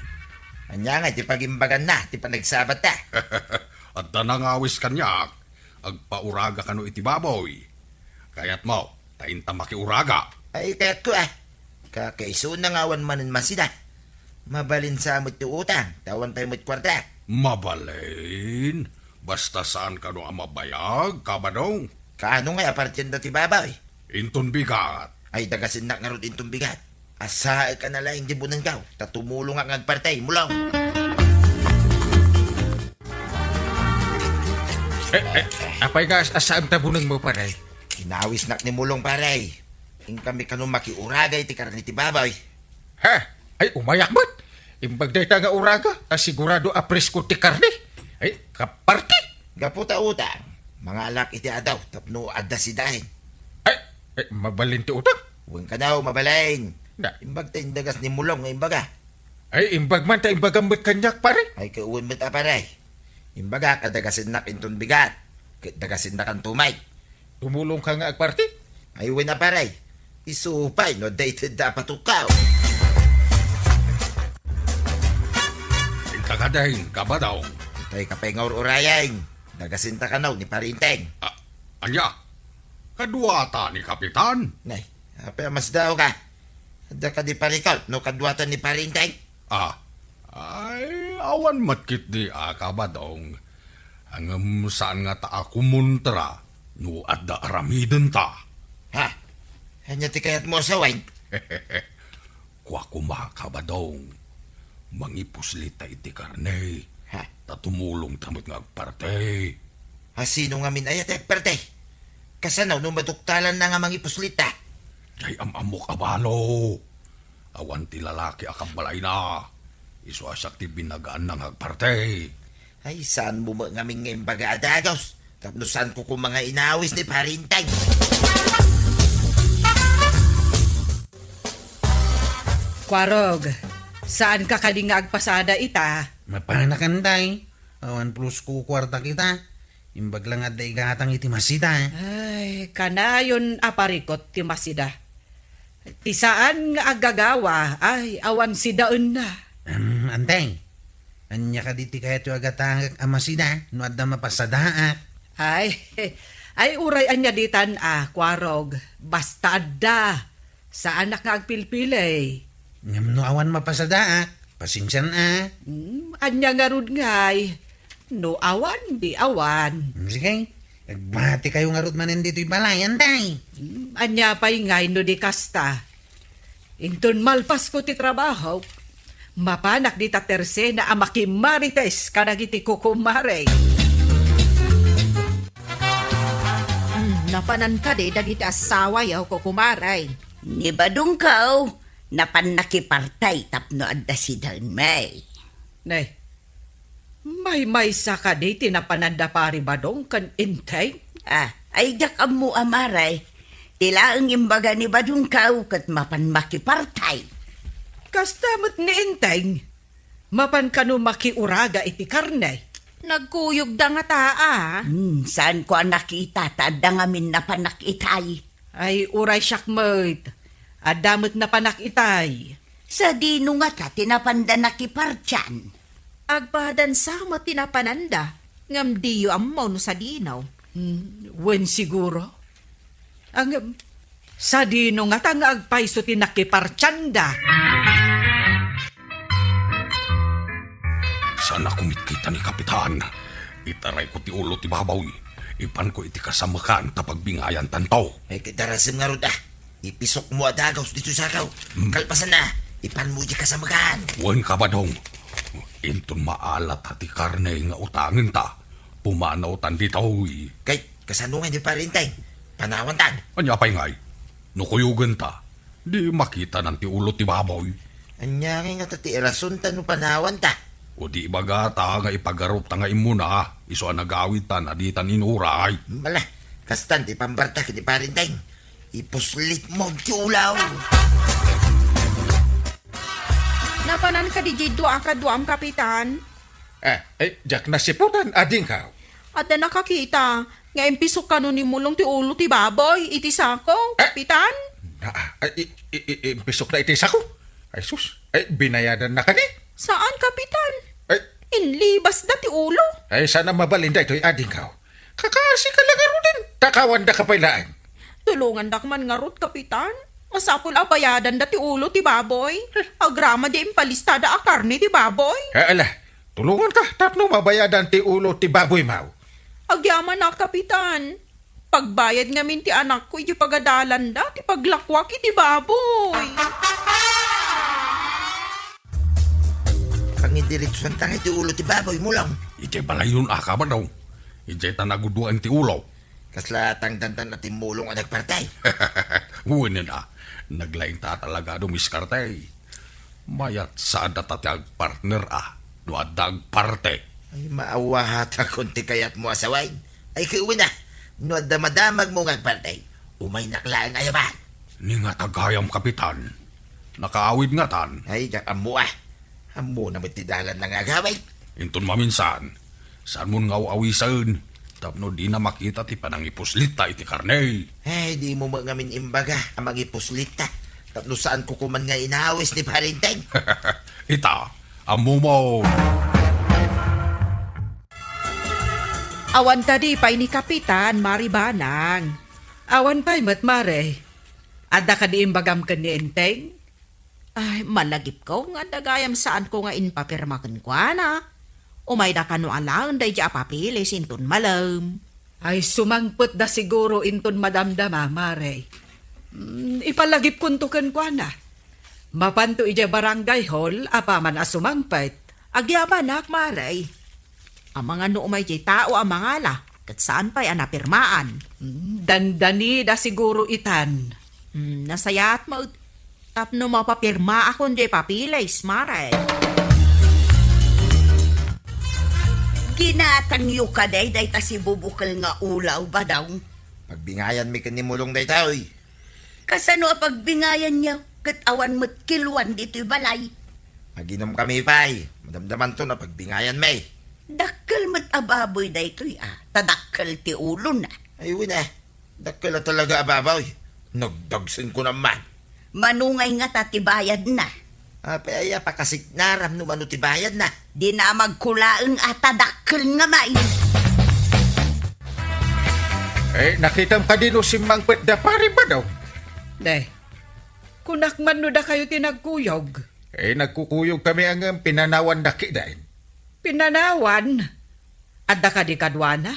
Ania ngay ti pagimbaganna ti panagsabatta? Adda nangawis kaniak. Agpauraga kano iti baboy. Kayatmo, ta inta makiuraga. Ay, kayatko, a. Kakaisuna nga awan manen masida. Mabalin sa met ti utang, ta awan pay met kuarta. Mabalin? Basta saan kano a mabayag, Kabadong? Kaano ngay a partienda ti baboy? Inton bigat. Ay, dagasennak ngarud inton bigat. Asaek a nalaing ti bunengko, ta tumulongak nga agparti, Mulong. Eh, eh, apay nga as-, asaem ta bunengmo, pare? Inawisnak ni Mulong, pare. Inkami kano makiuraga iti karne ti baboy. Ha? Ay, umayak met. Imbag dayta nga uraga, a sigurado a presko ti karne. Ay, kaparti. Gapu ta utang, mangalak iti adaw tapno adda sidaen. Ay, eh, mabalin ti utang? Wen kano, mabalin. Na. Imbag ta indagas ni Mulong nga imbaga. Ay, imbag man ta imbagam met kaniak, pare. Ay, kawen met a, pare. Imbagak a dagasennak inton bigat, ket dagasennakanto met. Tumulongka nga agparti? Ay, wen a, pare. Isu pay no adda itedda a patukkaw. Inka kadi, Kabadong. Itay ka pay nga ur-urayen. Dagasenta kano ni Pare Inteng. A-, ania? Kaduata ni Kapitan? Nay, apay a masdaawka? Adda kadi parikot no kaduata ni Pare Inteng? Ah, ay, awan met ketdi a, Kabadong. Ngem saan ngata a kumontra no adda aramidenta. Ha? Ania ti kayatmo a sawen? Kua koma, Kabadong, mangipuslita iti karne, ha? Ta tumulongta met nga agparti. A, sino ngamin aya ti agparti? Kasano no maduktalanna nga mangipuslita? Ay, am-ammok a balo. Awan ti lalaki a kabbalayna. Isu a siak ti binagaanna nga agparti. Ay, saanmo met ngamin nga imbaga a dagus? Tapno saanko koma nga inawis ni Pare Inteng. Kuarog, saanka kadi nga agpasada ita? Mapanak, Inteng. Awan plus kukuarta kita. Imbag la nga adda igatang iti masida. Ay, kanayon a parikot ti masida. Ti saan nga aggagawa, ay, awan sidaenna. Em, Inteng, ania kadi ti kayatyo a gatangek a masida no adda mapasadaak? Ay, ay, uray ania ditan a, Kuarog, basta adda. Saanak nga agpilpili. Ngem no awan mapasadaak, pasensian a. Hmm, ania ngarud ngay? No awan, di awan. Hmm, sige. Agbati kayo ngarud manen ditoy balay, Inteng. Hmm, ania pay ngay no di kasta? Inton malpasko ti trabaho, mapanak dita tersena a makimarites kadagiti kukumare. Hmm, napanan kadi dagiti asawayo, kukumare? Ni Badongko, napan nakiparti tapno adda sidaen met. Ne, maymaysa kadi ti napanan da Pari Badong ken Inteng? Ah, ay, diak ammo a, mare. Ti laeng imbaga ni Badongko ket mapan makiparti. Kasta met ni Inteng, mapan kano makiuraga iti karne. Nagkuyogda ngata, a. Hmm, saanko a nakita ta adda ngamin napanak itay. Ay, uray siak met. Adda met napanak itay. Sadino ngata ti napanda nakipartian? Agpadansa met ti napananda, ngem diyo ammo no sadino. Hmm, wen siguro. Ngem, sadino ngata nga agpayso ti nakipartianda? Saan a kumitkita ni Kapitan. Itarayko ti ulo ti baboy. Ipanko iti kasamekan ta pagbingayantanto. Ay, ket darasem ngarud, a. Ipisokmo a dagaw ditoy sako. Hmm. Kalpasanna, ipanmo iti kasamekan. Wen, Kabadong. Inton maala ta ti karne nga utangenta, pumanawtan ditoy. Kay, kasano nga ni Pare Enteng? Panawantan. Ania pay ngay? No kuyogenta, di makitanan ti ulo ti baboy. Ania ngay ngata ti irasonta no panawanta? O di ibagata nga ipagarupta nga immuna, isu a nagawidta a ditan inuray. Mala, kastan ti pambarta ken ni Pare Enteng. Ipuslitmo ti ulaw. Napanan kadi diay dua a kaduam, Kapitan? Ah, ay, diak nasiputan, adingko. Adda nakakita nga impisok kano ni Mulong ti ulo ti baboy iti sako, Eh? Kapitan? Ah, ah, ay, i-, i-, i-, impisok na iti sako? Ay, sus. Ay, binayadan na kani? Saan, Kapitan? Ay. Inlibas da ti ulo. Ay, saan a mabalin daytoy, adingko. Kakasi ka la ngaruden. Takawanda ka pay laeng. Tulongandak man ngarud, Kapitan. Masapul a bayadan da ti ulo ti baboy. Eh. Agraman di impalistada a karne ti baboy. Ah, ala. Tulongan ka tapno mabayadan ti ulo ti baboy, maw. Agyamanak, Kapitan. Pagbayad ngamin ti anakko iti pagadalanda ti paglakuak iti baboy. Pangidiritsuanta nga iti ulo ti baboy, Mulong. Idiay balayon a, Kabadong. Idiay ta naguduaen ti ulo. Kasla tangdantan a ti Mulong a nagpartay. Wen a, naglaing ta talaga a dumiskarte. Mayat sa adda ta ti agpartner a, no adda agparte. Ay, maawahatakon ti kayatmo a sawen. Ay, ket wen a, no adda madamagmo nga agparte, umaynak laeng a yaban. Ni nga tagayam, Kapitan. Nakaawid ngatan. Ay, diak ammo a. Ammona met ti dalanna nga agawid. Inton maminsan, saanmon nga aw-awisen tapno dina makita ti panangipuslita iti karne. Ay, dimo met ngamin imbaga a mangipuslita tapno saanko koma nga inawis ni Pare Enteng. Ita, ammomon. Awan kadi pay ni Kapitan, Mari Banang? Awan pay met, Mare. Adda kadi imbagam ken ni Enteng? Ay, malagipko nga adda gayam saanko nga impapirma kenkuana. Umayda kano alaen daydi a papeles inton malem. Ay, sumangpetda siguro inton madamdama, Mare. Mm, ipalagipkonto kenkuana. Mapanto idiay barangay hall apaman a sumangpet. Agyamanak, Mare. Amangan no umay diay tao a mangala, ket saan pay a napirmaan. Hmm, dandanida siguro itan. Hmm, nasayaat met tapno mapapirmaakon diay papeles, Mare. Ginatangyo kadi dayta sibubukel nga ulaw, Badong? Pagbingayanmi ken ni Mulong daytoy. Kasano a pagbingayanyo ket awan met kiloan ditoy balay? Aginomkami pay, madamdamanto no pagbingayanmi. Dakkel met a baboy daytoy a, ta dakkel ti ulona. Ay, wen a, dakkel a talaga a baboy. Nagdagsenko naman. Mano ngay ngata ti bayadna? Apay aya, pakasignaram no mano ti bayadna. Dinamagko laeng a ta dakkel nga may. Eh, nakitam kadi no simmangpet da Pari Badong? Ne, kunak man no dakayo ti nagkuyog. Eh, nagkukuyog kami a ngem pinanawandak kitaen. Pinanawan? Adda kadi kaduana?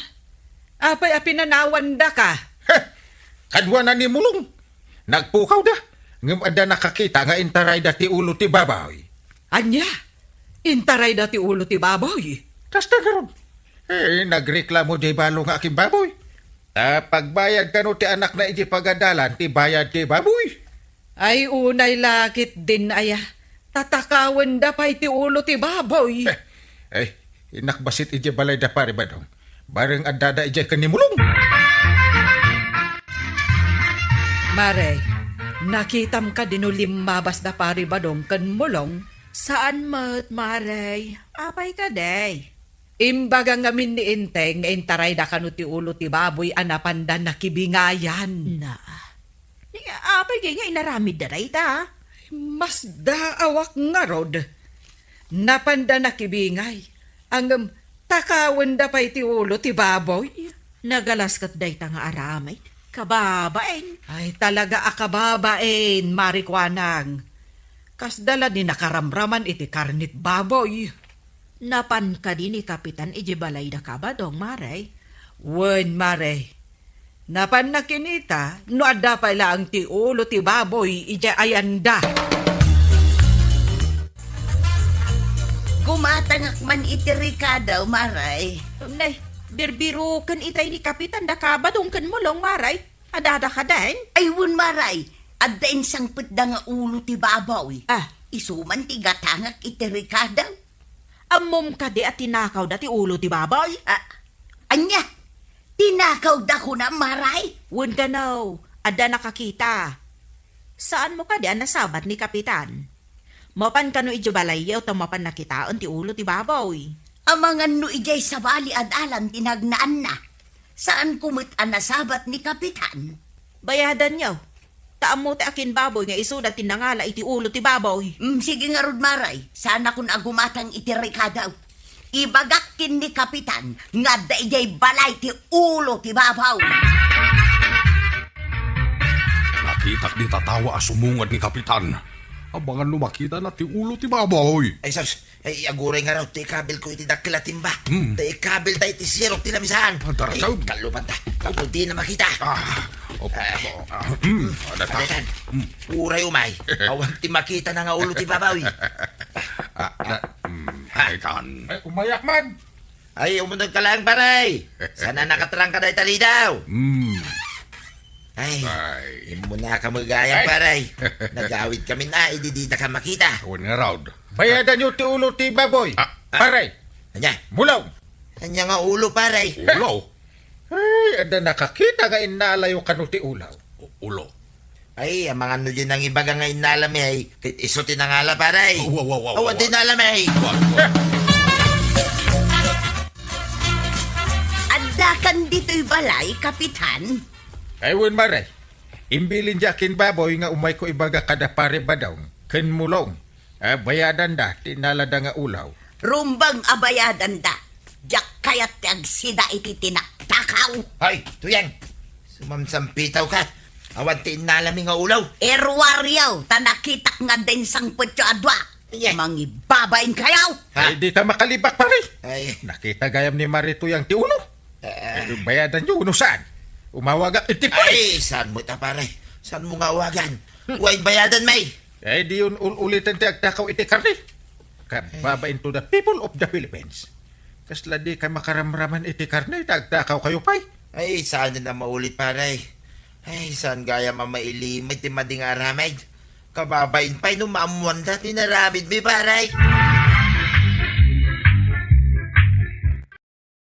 Apay a pinanawandaka? Heh! Kaduana ni Mulong. Nagpukawda, ngem adda nakakita nga intarayda ti ulo ti baboy. Ania? Intarayda ti ulo ti baboy? Kasta ngarud. Eh, nagreklamo diay balo nga akimbaboy. Ta pagbayad kano ti anakna iti pagadalan ti bayad ti baboy. Ay, unay la ketdin aya. Tatakawenda pay ti ulo ti baboy. Eh, eh, innak bassit idiay balay da Pari Badong. Bareng addada idiay ken ni Mulong. Mare, nakitam kadi no limmabas da Pari Badong ken Mulong? Saan met, Mare. Apay kadi? Imbaga ngamin ni Enteng nga intarayda kano ti ulo ti baboy a napanda nakibingayan. Na, Apay ngay nga inaramidda dayta? Masdaawak ngarud. Napanda nakibingay. Ngem takawenda pay ti ulo ti baboy. Nagalas ket dayta nga aramid. Kababain. Ay, talaga a kababain, Mari Kuanang. Kasda la ni nakaramraman iti karnit baboy. Napan kadi ni Kapitan idiay balayda Kabadong, Mare? Wen, Mare. Napanna kinita no adda pay laeng ti ulo ti baboy idiay ayanda. Gumatangak man iti rekado, Mare. Nay, birbiroken itay ni Kapitan da Kabadong ken Mulong, Mare. Adda kadi? Ay, wen, Mare. Adda insangpetda nga ulo ti baboy. Ah. Isu man ti gatangak iti rekado. Ammom kadi a tinakawda ti ulo ti baboy? Ah, ania? Tinakawda kunam, Mare? Wen gano, adda nakakita. Saanmo kadi a nasabat ni Kapitan? Mapan kano idiay balayyo ta mapan nakitaen ti ulo ti baboy? Amangan no idiay sabali a dalan ti nagnaanna. Saanko met a nasabat ni Kapitan. Bayadanyo. Ta ammo ti akin baboy nga isuda ti nangala iti ulo ti baboy. Mm, sige ngarud, Mare. Saanakon a gumatang iti rekado. Ibagak ken ni Kapitan nga adda idiay balay ti ulo ti baboy. Nakitak dita tawa a sumungad ni Kapitan. Amangan no makitana ti ulo ti baboy. Ay, sus, ay, aguray ngarud ti ikabilko iti dakkel a timba. Hmm. Ta ikabilta iti sirok ti lamisaan. Ah, tara, ay, tara. Kallupanta. Tapno dina makita. Ah, op-, ah, ah, hmm, adda ta. Adetan. Hmm. Uray umay. Awan ti makitana nga ulo ti baboy. Ah, na, hmm, ha? Ay, kan. Ay, umayak man. Ay, umuneg ka lang, pare. Sana nakatrangka dayta ridaw. Hmm. Ay, ay. Immunaka met gayam, ay, pare. Nagawid kami na, idi dida ka makita. Awan ngarud. Bayadanyo ti ulo ti baboy. Ah, ah. Pare. Ania? Mulong. Ania nga ulo, pare? Ulo? Ay, adda nakakita nga innalayo kano ti ulo. U-, ulo. Ay, amangan no diay nangibaga nga innalami, ay, ket isu ti nangala, pare. Wa, wa, wa, wa, wa. Awan ti innalami. Wa, wa. Addakan ditoy balay, Kapitan? Ay, wen, Mare. Imbilin diay akin baboy nga umayko ibaga kada Pare Badong ken Mulong. Ah, bayadanda ti innalada nga ulo. Rumbeng a bayadanda. Diak kayat ti agsida iti tinaktakaw. Hay, Tuyang! Sumamsampitaw ka. Awan ti innalami nga ulo. Iruaryo, ta nakitak nga adda insangpetyo a dua. Ania? Mangibabain kayo! Ha? Ay, di ka makalibak, pare. Ay. Nakita gayam ni Mare Tuyang ti ulo. Eh. Eh, bayadanyo, no saan? Umawagak iti pulis. Ay, saan mo ita, pare? Saan mo nga awagan? Hmm. Way bayadan, may. Eh, di yun ul-ulitan ti agtakaw iti karne. Kababain to the people of the Philippines. Kasla di ka makaramraman iti karne, ta agtakaw kayo pay. Ay, saan na maulit, pare? Ay, saan gayam a mailimay ti madi nga aramid? Kababain pay no maammuanda ti naramidmi, pare.